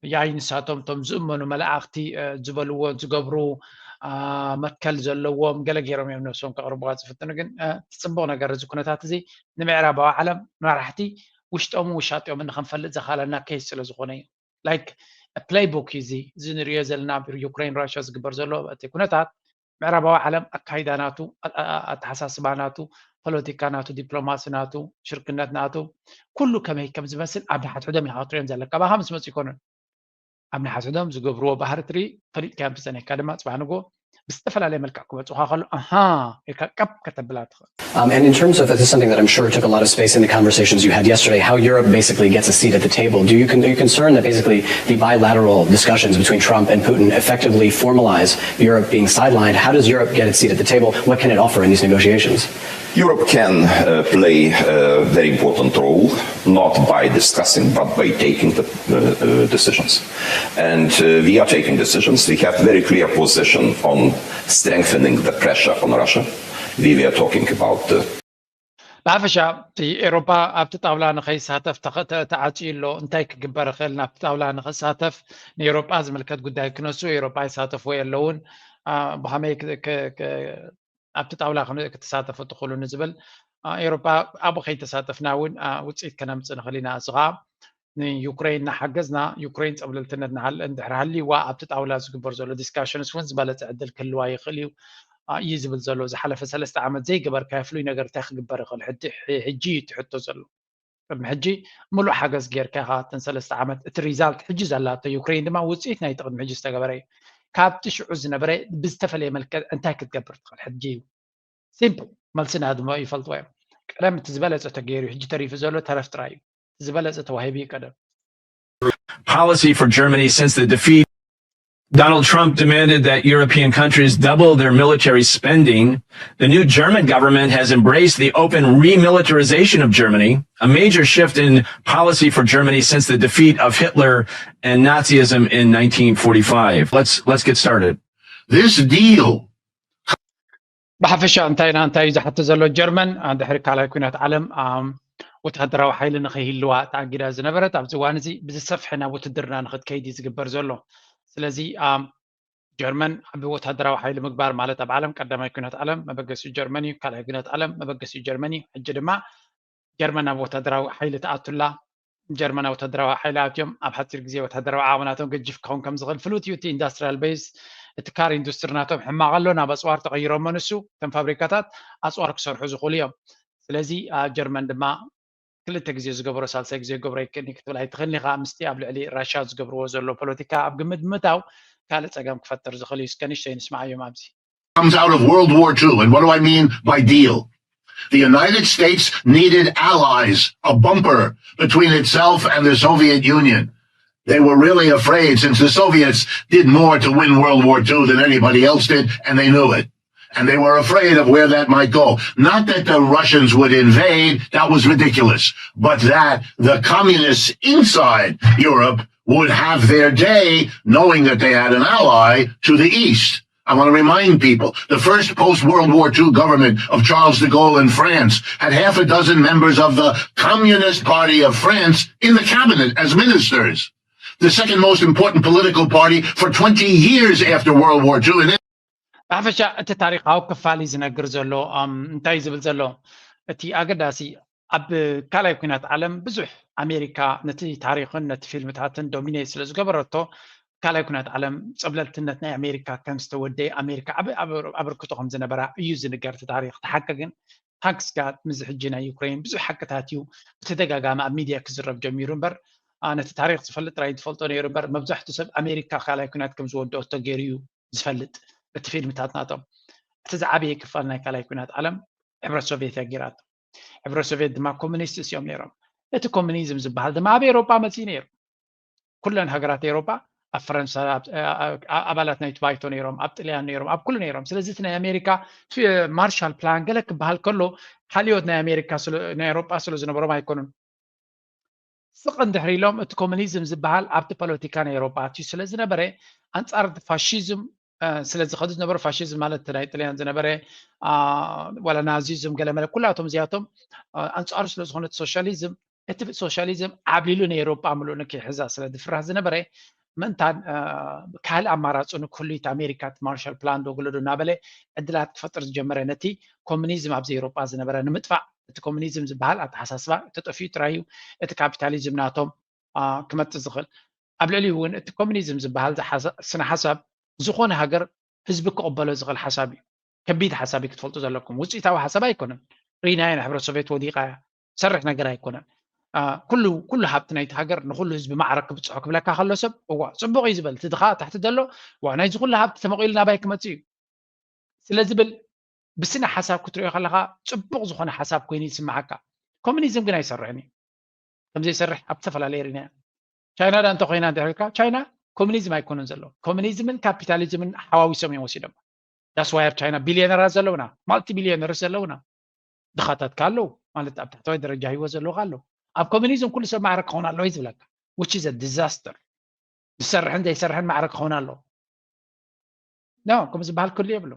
ያይ ንሳቶም እቶም ዝእመኑ መላእኽቲ አ፣ ዝበልዎ ዝገብሩ አ፣ መትከል ዘለዎም ገለ ገይሮም እዮም ነብሶም ከቕርብዋ ዝፍትኑ። ግን አ፣ እቲ ፅቡቕ ነገር እዚ ኩነታት እዚ ንምዕራባዊ ዓለም መራሕቲ ውሽጦምን ውሻጢኦምን ንኸንፈልጥ ዘኻለና ኬስ ስለ ዝኾነ እዩ። ላይክ ፕሌይቡክ እዩ እዚ እዚ ንሪኦ ዘለና ኣብ ዩክሬን ራሽያ ዝግበር ዘሎ እቲ ኩነታት ምዕራባዊ ዓለም ኣካይዳ ናቱ ኣ- ኣ- ኣተሓሳስባ ናቱ ፖለቲካ ናቱ ዲፕሎማሲ ናቱ ሽርክነት ናቱ ኩሉ ከመይ ከም ዝመስል ኣብ ንሓትሕዶም ኢኻ ክትሪኦም ዘለካ ባኻ ምስ መፁ ይኮኑን ኣብ ንሓትሕዶም ዝገብርዎ ባህሪ ትርኢ ፈሊጥካዮም ተፀኒሕካ ድማ ፅባሕ ንግሆ ብዝተፈላለየ መልክዕ ክመፁኻ ከሎ ኣሃ ኢልካ ቀብ ከተብላ ትኽእል Um, and in terms of this is something that I'm sure took a lot of space in the conversations you had yesterday, how Europe basically gets a seat at the table. Do you con- are you concerned that basically the bilateral discussions between Trump and Putin effectively formalize Europe being sidelined? How does Europe get its seat at the table? What can it offer in these negotiations? Europe can uh, play a very important role, not by discussing, but by taking the uh, uh, decisions. And uh, we are taking decisions. We have very clear position on strengthening the pressure on Russia. We were talking about the ብሓፈሻ እቲ ኤሮፓ ኣብቲ ጣውላ ንኸይሳተፍ ተኸ- ተ- ተዓፅዩ ኣሎ እንታይ ክግበር ይኽእል ናብቲ ጣውላ ንኽሳተፍ ንኤሮጳ ዝምልከት ጉዳይ ክነሱ ኤሮጳ ይሳተፍዎ የለውን አ፣ ብኸመይ ክ- ክ- ክ- ኣብቲ ጣውላ ክን- ክትሳተፉ ትኽእሉ ንዝብል አ፣ ኤሮጳ ኣብኡ ከይተሳተፍና እውን አ፣ ውፅኢት ከነምፅእ ንኽእል ኢና እዚ ኸዓ ንዩክሬን እናሓገዝና ዩክሬን ፀብለልትነት ንሃል- እንድሕር ሃልይዋ ኣብቲ ጣውላ ዝግበር ዘሎ ዲስካሽንስ እውን ዝበለፀ ዕድል ክህልዋ ይኽእል እዩ አ፣ እዩ ዝብል ዘሎ ዝሓለፈ ሰለስተ ዓመት ዘይገበርካዮ ፍሉይ ነገር እንታይ ክግበር ይኽእል ሕጂ ሕ- ሕጂ እዩ እቲ ሕቶ ዘሎ ቅድሚ ሕጂ ሙሉእ ሓገዝ ጌርካ ኢኻ እተን ሰለስተ ዓመት እቲ ሪዛልት ሕጂ ዘላቶ ዩክሬን ድማ ውፅኢት ናይቲ ቅድሚ ሕጂ ዝተገበረ እዩ ካብቲ ሽዑ ዝነበረ ብዝተፈለየ መልክዕ እንታይ ክትገብር ትኽእል ሕጂ እዩ ሲምፕል መልስና ድማ ይፈልጥዎ እዮም ቀደም እቲ ዝበለፀ ተገይሩ ሕጂ ተሪፉ ዘሎ ተረፍ ጥራይ እዩ ዝበለፀ ተዋሂቡ እዩ ቀደም policy for Germany since the defeat. Donald Trump demanded that European countries double their military spending. The new German government has embraced the open remilitarization of Germany, a major shift in policy for Germany since the defeat of Hitler and Nazism in nineteen forty-five. Let's let's get started. This deal ብሓፈሻ እንታይ ኢና እንታይ እዩ ዝሓቶ ዘሎ ጀርመን ድሕሪ ካልኣይ ኩናት ዓለም ወታደራዊ ሓይሊ ንኸይህልዋ ተኣጊዳ ዝነበረት ኣብዚ እዋን እዚ ብዝሰፍሐ ናብ ውትድርና ንኽትከይድ እዩ ዝግበር ዘሎ ስለዚ ጀርመን ዓቢ ወታደራዊ ሓይሊ ምግባር ማለት ኣብ ዓለም ቀዳማይ ኩናት ዓለም መበገሲኡ ጀርመን እዩ ካልኣይ ኩናት ዓለም መበገሲኡ ጀርመን እዩ ሕጂ ድማ ጀርመን ናብ ወታደራዊ ሓይሊ ተኣቱላ ጀርመን ወታደራዊ ሓይሊ ኣትዮም ኣብ ሓፂር ግዜ ወታደራዊ ዓቕሚ ናቶም ገጅፍ ክኸውን ከም ዝኽእል ፍሉጥ እዩ እቲ ኢንዳስትሪያል ቤዝ እቲ ካር ኢንዱስትሪ ናቶም ሕማቕ ኣሎ ናብ ኣፅዋር ተቐይሮሞ ንሱ እቶም ፋብሪካታት ኣፅዋር ክሰርሑ ዝኽእሉ እዮም ስለዚ ጀርመን ድማ ክልተ ግዜ ዝገበሮ ሳልሳይ ግዜ ክገብሮ ይክእልኒ ክትብል ኣይትኽእልኒ ከዓ ምስቲ ኣብ ልዕሊ ራሽያ ዝገብርዎ ዘሎ ፖለቲካ ኣብ ግምት ብምእታው ካልእ ፀገም ክፈጥር ዝኽእል እዩ እስከ ንሽተይ ንስማዓዮም ኣብዚ comes out of World War Two. And what do I mean by deal? The United States needed allies, a bumper between itself and the Soviet Union. They were really afraid since the Soviets did more to win World War Two than anybody else did, and they knew it. And they were afraid of where that might go. Not that the Russians would invade, that was ridiculous, but that the communists inside Europe would have their day knowing that they had an ally to the east. I want to remind people the first post World War Two government of Charles de Gaulle in France had half a dozen members of the Communist Party of France in the cabinet as ministers. The second most important political party for twenty years after World War Two. And ብሓፈሻ እቲ ታሪካዊ ክፋል እዩ ዝነግር ዘሎ እንታይ ዝብል ዘሎ እቲ ኣገዳሲ ኣብ ካልኣይ ኩናት ዓለም ብዙሕ ኣሜሪካ ነቲ ታሪኽን ነቲ ፊልምታትን ዶሚኔት ስለ ዝገበረቶ ካልኣይ ኩናት ዓለም ጸብለልትነት ናይ ኣሜሪካ ከም ዝተወደየ ኣሜሪካ ዓቢ ኣበርክቶ ከም ዝነበራ እዩ ዝንገር እቲ ታሪኽ። እቲ ሓቂ ግን ታንክስ ጋድ ምስዚ ሕጂ ናይ ዩክሬን ብዙሕ ሓቅታት እዩ ብተደጋጋሚ ኣብ ሚድያ ክዝረብ ጀሚሩ እምበር ነቲ ታሪኽ ዝፈልጥ ጥራይ ዝፈልጦ ነይሩ እምበር መብዛሕትኡ ሰብ ኣሜሪካ ካልኣይ ኩናት ከም ዝወደኦ ተገይሩ እዩ ዝፈልጥ። እቲ ፊልምታት ናቶም እቲ ዝዓበየ ክፋል ናይ ካልኣይ ኩናት ዓለም ሕብረት ሶቪየት እያ ገይራቶ። ሕብረት ሶቪየት ድማ ኮሚኒስት እዮም ነይሮም። እቲ ኮሚኒዝም ዝበሃል ድማ ኣብ ኤሮጳ መፅኡ ነይሩ። ኩለን ሃገራት ኤሮጳ ኣብ ፈረንሳ ኣባላት ናይቲ ባይቶ ነይሮም፣ ኣብ ጥልያን ነይሮም፣ ኣብ ኩሉ ነይሮም። ስለዚ እቲ ናይ ኣሜሪካ ማርሻል ፕላን ገለ ክበሃል ከሎ ሓልዮት ናይ ኣሜሪካ ናይ ኤሮጳ ስለ ዝነበሮም ኣይኮኑን። ስቕ እንድሕር ኢሎም እቲ ኮሚኒዝም ዝበሃል ኣብቲ ፖለቲካ ናይ ኤሮጳ ኣትዩ ስለ ዝነበረ ኣንጻር ፋሽዝም ስለ ዝኸዱ ዝነበሩ ፋሽዝም ማለት ናይ ጥልያን ዝነበረ ዋላ ናዚዝም ገለመለ ኩላቶም እዚኣቶም ኣንጻሩ ስለ ዝኾነ እቲ ሶሻሊዝም እቲ ሶሻሊዝም ዓብሊሉ ናይ ኤሮጳ ምሉእ ንክይሕዛ ስለ ዝፍራሕ ዝነበረ ምእንታን ካልእ ኣማራፂ ንክህሉ እቲ ኣሜሪካ እቲ ማርሻል ፕላን ዶ ገለ ዶ እናበለ ዕድላት ክፈጥር ዝጀመረ ነቲ ኮሚኒዝም ኣብዚ ኤሮጳ ዝነበረ ንምጥፋእ እቲ ኮሚኒዝም ዝበሃል ኣተሓሳስባ ተጠፊኡ ጥራይ እዩ እቲ ካፒታሊዝም ናቶም ክመፅእ ዝኽእል። ኣብ ልዕሊኡ እውን እቲ ኮሚኒዝም ዝበሃል ስነ ሓሳብ ዝኾነ ሃገር ህዝቢ ክቕበሎ ዝኽእል ሓሳብ እዩ። ከቢድ ሓሳብ እዩ ክትፈልጡ ዘለኩም። ውፅኢታዊ ሓሳብ ኣይኮነን። ርኢናዮ ናይ ሕብረት ሶቪየት ወዲቓ እያ። ዝሰርሕ ነገር ኣይኮነን። ኩሉ ኩሉ ሃብቲ ናይቲ ሃገር ንኩሉ ህዝቢ ማዕረ ክብፅሖ ክብለካ ከሎ ሰብ እዋ ፅቡቕ እዩ ዝበል። እቲ ድኻ ታሕቲ ዘሎ እዋ ናይዚ ኩሉ ሃብቲ ተመቒሉ ናባይ ክመፅእ እዩ። ስለ ዝብል ብስነ ሓሳብ ክትሪኦ ከለካ ፅቡቕ ዝኾነ ሓሳብ ኮይኑ ይስምዓካ። ኮሚኒዝም ግን ኣይሰርሕን እዩ። ከምዘይሰርሕ ኣብ ዝተፈላለየ ርኢና ቻይና ዳ እንተኮይና እንድሕር ኢልካ ቻይና ኮሚኒዝም ኣይኮነን ዘሎ። ኮሚኒዝምን ካፒታሊዝምን ሓዋዊሶም እዮም ወሲዶም። ዳስ ዋይ ኣብ ቻይና ቢልዮነራት ዘለውና ማልቲ ቢልዮነርስ ዘለውና ድኻታት ካለው ማለት ኣብ ታሕተዋይ ደረጃ ህይወት ዘለዎ ካለው ኣብ ኮሚኒዝም ኩሉ ሰብ ማዕረ ክኸውን ኣለዎ እዩ ዝብለካ። Which is a disaster። ዝሰርሕን ዘይሰርሕን ማዕረ ክኸውን ኣለዎ። ኖ ከም ዝበሃል ክህሉ የብሉ።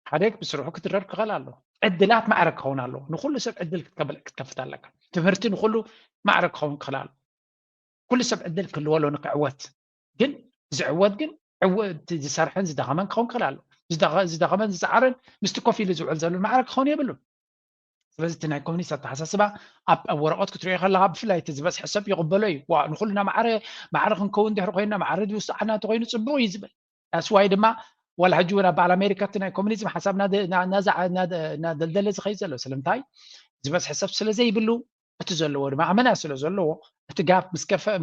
ሓደ ብስርሑ ክትረር ክኽእል ኣለዎ። ዕድላት ማዕረ ክኸውን ኣለዎ። ንኩሉ ሰብ ዕድል ክትከፍት ኣለካ። ትምህርቲ ንኩሉ ማዕረ ክኸውን ክኽእል ኣለዎ። ኩሉ ሰብ ዕድል ክህልዎ ኣለዎ ንክዕወት። ግን ዝዕወት ግን ዝሰርሕን ዝደኸመን ክኸውን ክኽእል ኣለዎ። ዝደኸመን ዝፀዓርን ምስቲ ኮፍ ኢሉ ዝውዕል ዘሎ ማዕረ ክኸውን የብሉን። ስለዚ እቲ ናይ ኮሚኒስት ኣተሓሳስባ ኣብ ወረቐት ክትሪኦ ከለካ ብፍላይ እቲ ዝበዝሐ ሰብ ይቕበሎ እዩ። ዋ ንኩልና ማዕረ ማዕረ ክንከውን ድሕሪ ኮይንና ማዕረ ዝውስዓና እንተኮይኑ ፅቡቕ እዩ ዝብል። ዳስ ዋይ ድማ ዋላ ሕጂ እውን ኣብ በዓል ኣሜሪካ እቲ ናይ ኮሚኒዝም ሓሳብ እናደልደለ ዝኸይድ ዘሎ ስለምንታይ ዝበዝሐ ሰብ ስለ ዘይብሉ እቲ ዘለዎ ድማ ኣመና ስለ ዘለዎ እቲ ጋፕ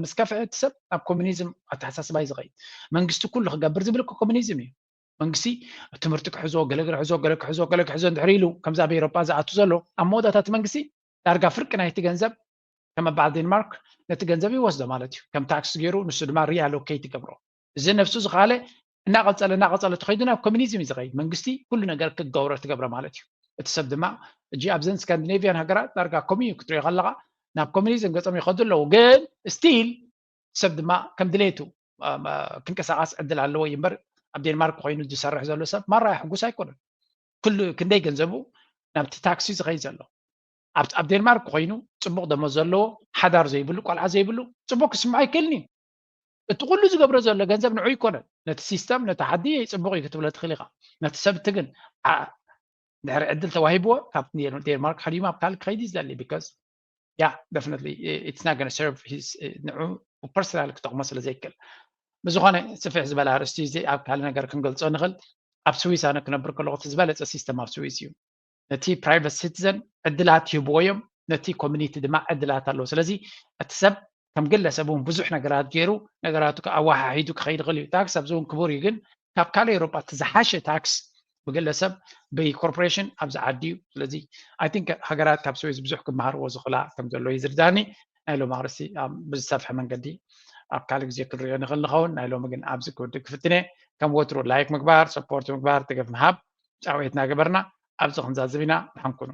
ምስ ከፍአ እቲ ሰብ ናብ ኮሚኒዝም ኣተሓሳስባ እዩ ዝኸይድ። መንግስቲ ኩሉ ክገብር ዝብል ኮሚኒዝም እዩ። መንግስቲ ትምህርቲ ክሕዞ ገለ ክሕዞ ገለ ክሕዞ ገለ ክሕዞ እንድሕር ኢሉ ከምዚ ኣብ ኤሮጳ ዝኣቱ ዘሎ ኣብ መወዳእታ እቲ መንግስቲ ዳርጋ ፍርቂ ናይቲ ገንዘብ ከም ኣብ በዓል ዴንማርክ ነቲ ገንዘብ ይወስዶ ማለት እዩ። ከም ታክስ ገይሩ ንሱ ድማ ሪኣሎኬት ይገብሮ። እዚ ነብሱ ዝኻለ እናቐፀለ እናቐፀለ ተኸይዱ ናብ ኮሚኒዝም እዩ ዝኸይድ። መንግስቲ ኩሉ ነገር ክገብሮ ትገብሮ ማለት እዩ። እቲ ሰብ ድማ እጂ ኣብዘን ስካንዲኔቪያን ሃገራት ዳርጋ ከምኡ እዩ ክትሪኦ ከለካ ናብ ኮሚኒዝም ገፆም ይኸዱ ኣለዉ። ግን ስቲል ሰብ ድማ ከም ድሌቱ ክንቀሳቐስ ዕድል ኣለዎ እዩ እምበር ኣብ ዴንማርክ ኮይኑ ዝሰርሕ ዘሎ ሰብ ማራ ሕጉስ ኣይኮነን። ኩሉ ክንደይ ገንዘቡ ናብቲ ታክሲ ዝኸይድ ዘሎ ኣብ ዴንማርክ ኮይኑ ፅቡቕ ደሞዝ ዘለዎ ሓዳር ዘይብሉ ቆልዓ ዘይብሉ ፅቡቕ ክስምዖ ኣይክእልን እዩ። እቲ ኩሉ ዝገብሮ ዘሎ ገንዘብ ንዑ ይኮነን ነቲ ሲስተም ነቲ ዓዲ ፅቡቕ እዩ ክትብሎ ትኽእል ኢኻ። ነቲ ሰብ እቲ ግን ድሕሪ ዕድል ተዋሂብዎ ካብ ዴንማርክ ሓዲሙ ኣብ ካልእ ክኸይድ እዩ ዝደሊ because yeah definitely it's not gonna serve his ንዑ ፐርሰናል ክጠቕሞ ስለ ዘይክእል። ብዝኾነ ስፍሕ ዝበለ ኣርእስቲ እዚ ኣብ ካልእ ነገር ክንገልፆ ንኽእል። ኣብ ስዊስ ኣነ ክነብር ከለኹ እቲ ዝበለፀ ሲስተም ኣብ ስዊስ እዩ። ነቲ ፕራይቨት ሲቲዘን ዕድላት ይህብዎ እዮም፣ ነቲ ኮሚኒቲ ድማ ዕድላት ኣለዎ። ስለዚ እቲ ሰብ ከም ግለሰብ እውን ብዙሕ ነገራት ገይሩ ነገራቱ ኣወሓሒዱ ክኸይድ ይኽእል እዩ። ታክስ ኣብዚ እውን ክቡር እዩ፣ ግን ካብ ካልእ ኤውሮጳ እቲ ዝሓሸ ታክስ ብግለሰብ ብኮርፖሬሽን ኣብዚ ዓዲ እዩ። ስለዚ ኣይ ቲንክ ሃገራት ካብ ስዊዝ ብዙሕ ክመሃርዎ ዝኽእላ ከም ዘሎ እዩ ዝርዳኒ። ናይ ሎም ኣርእስቲ ብዝሰፍሐ መንገዲ ኣብ ካልእ ግዜ ክንሪኦ ንኽእል ንኸውን። ናይ ሎሚ ግን ኣብዚ ክውድእ ክፍትነ። ከም ወትሩ ላይክ ምግባር፣ ሰፖርት ምግባር፣ ደገፍ ምሃብ ጫውየት እናገበርና ኣብዚ ክንዛዝብ ኢና። ደሓን ኩኑ።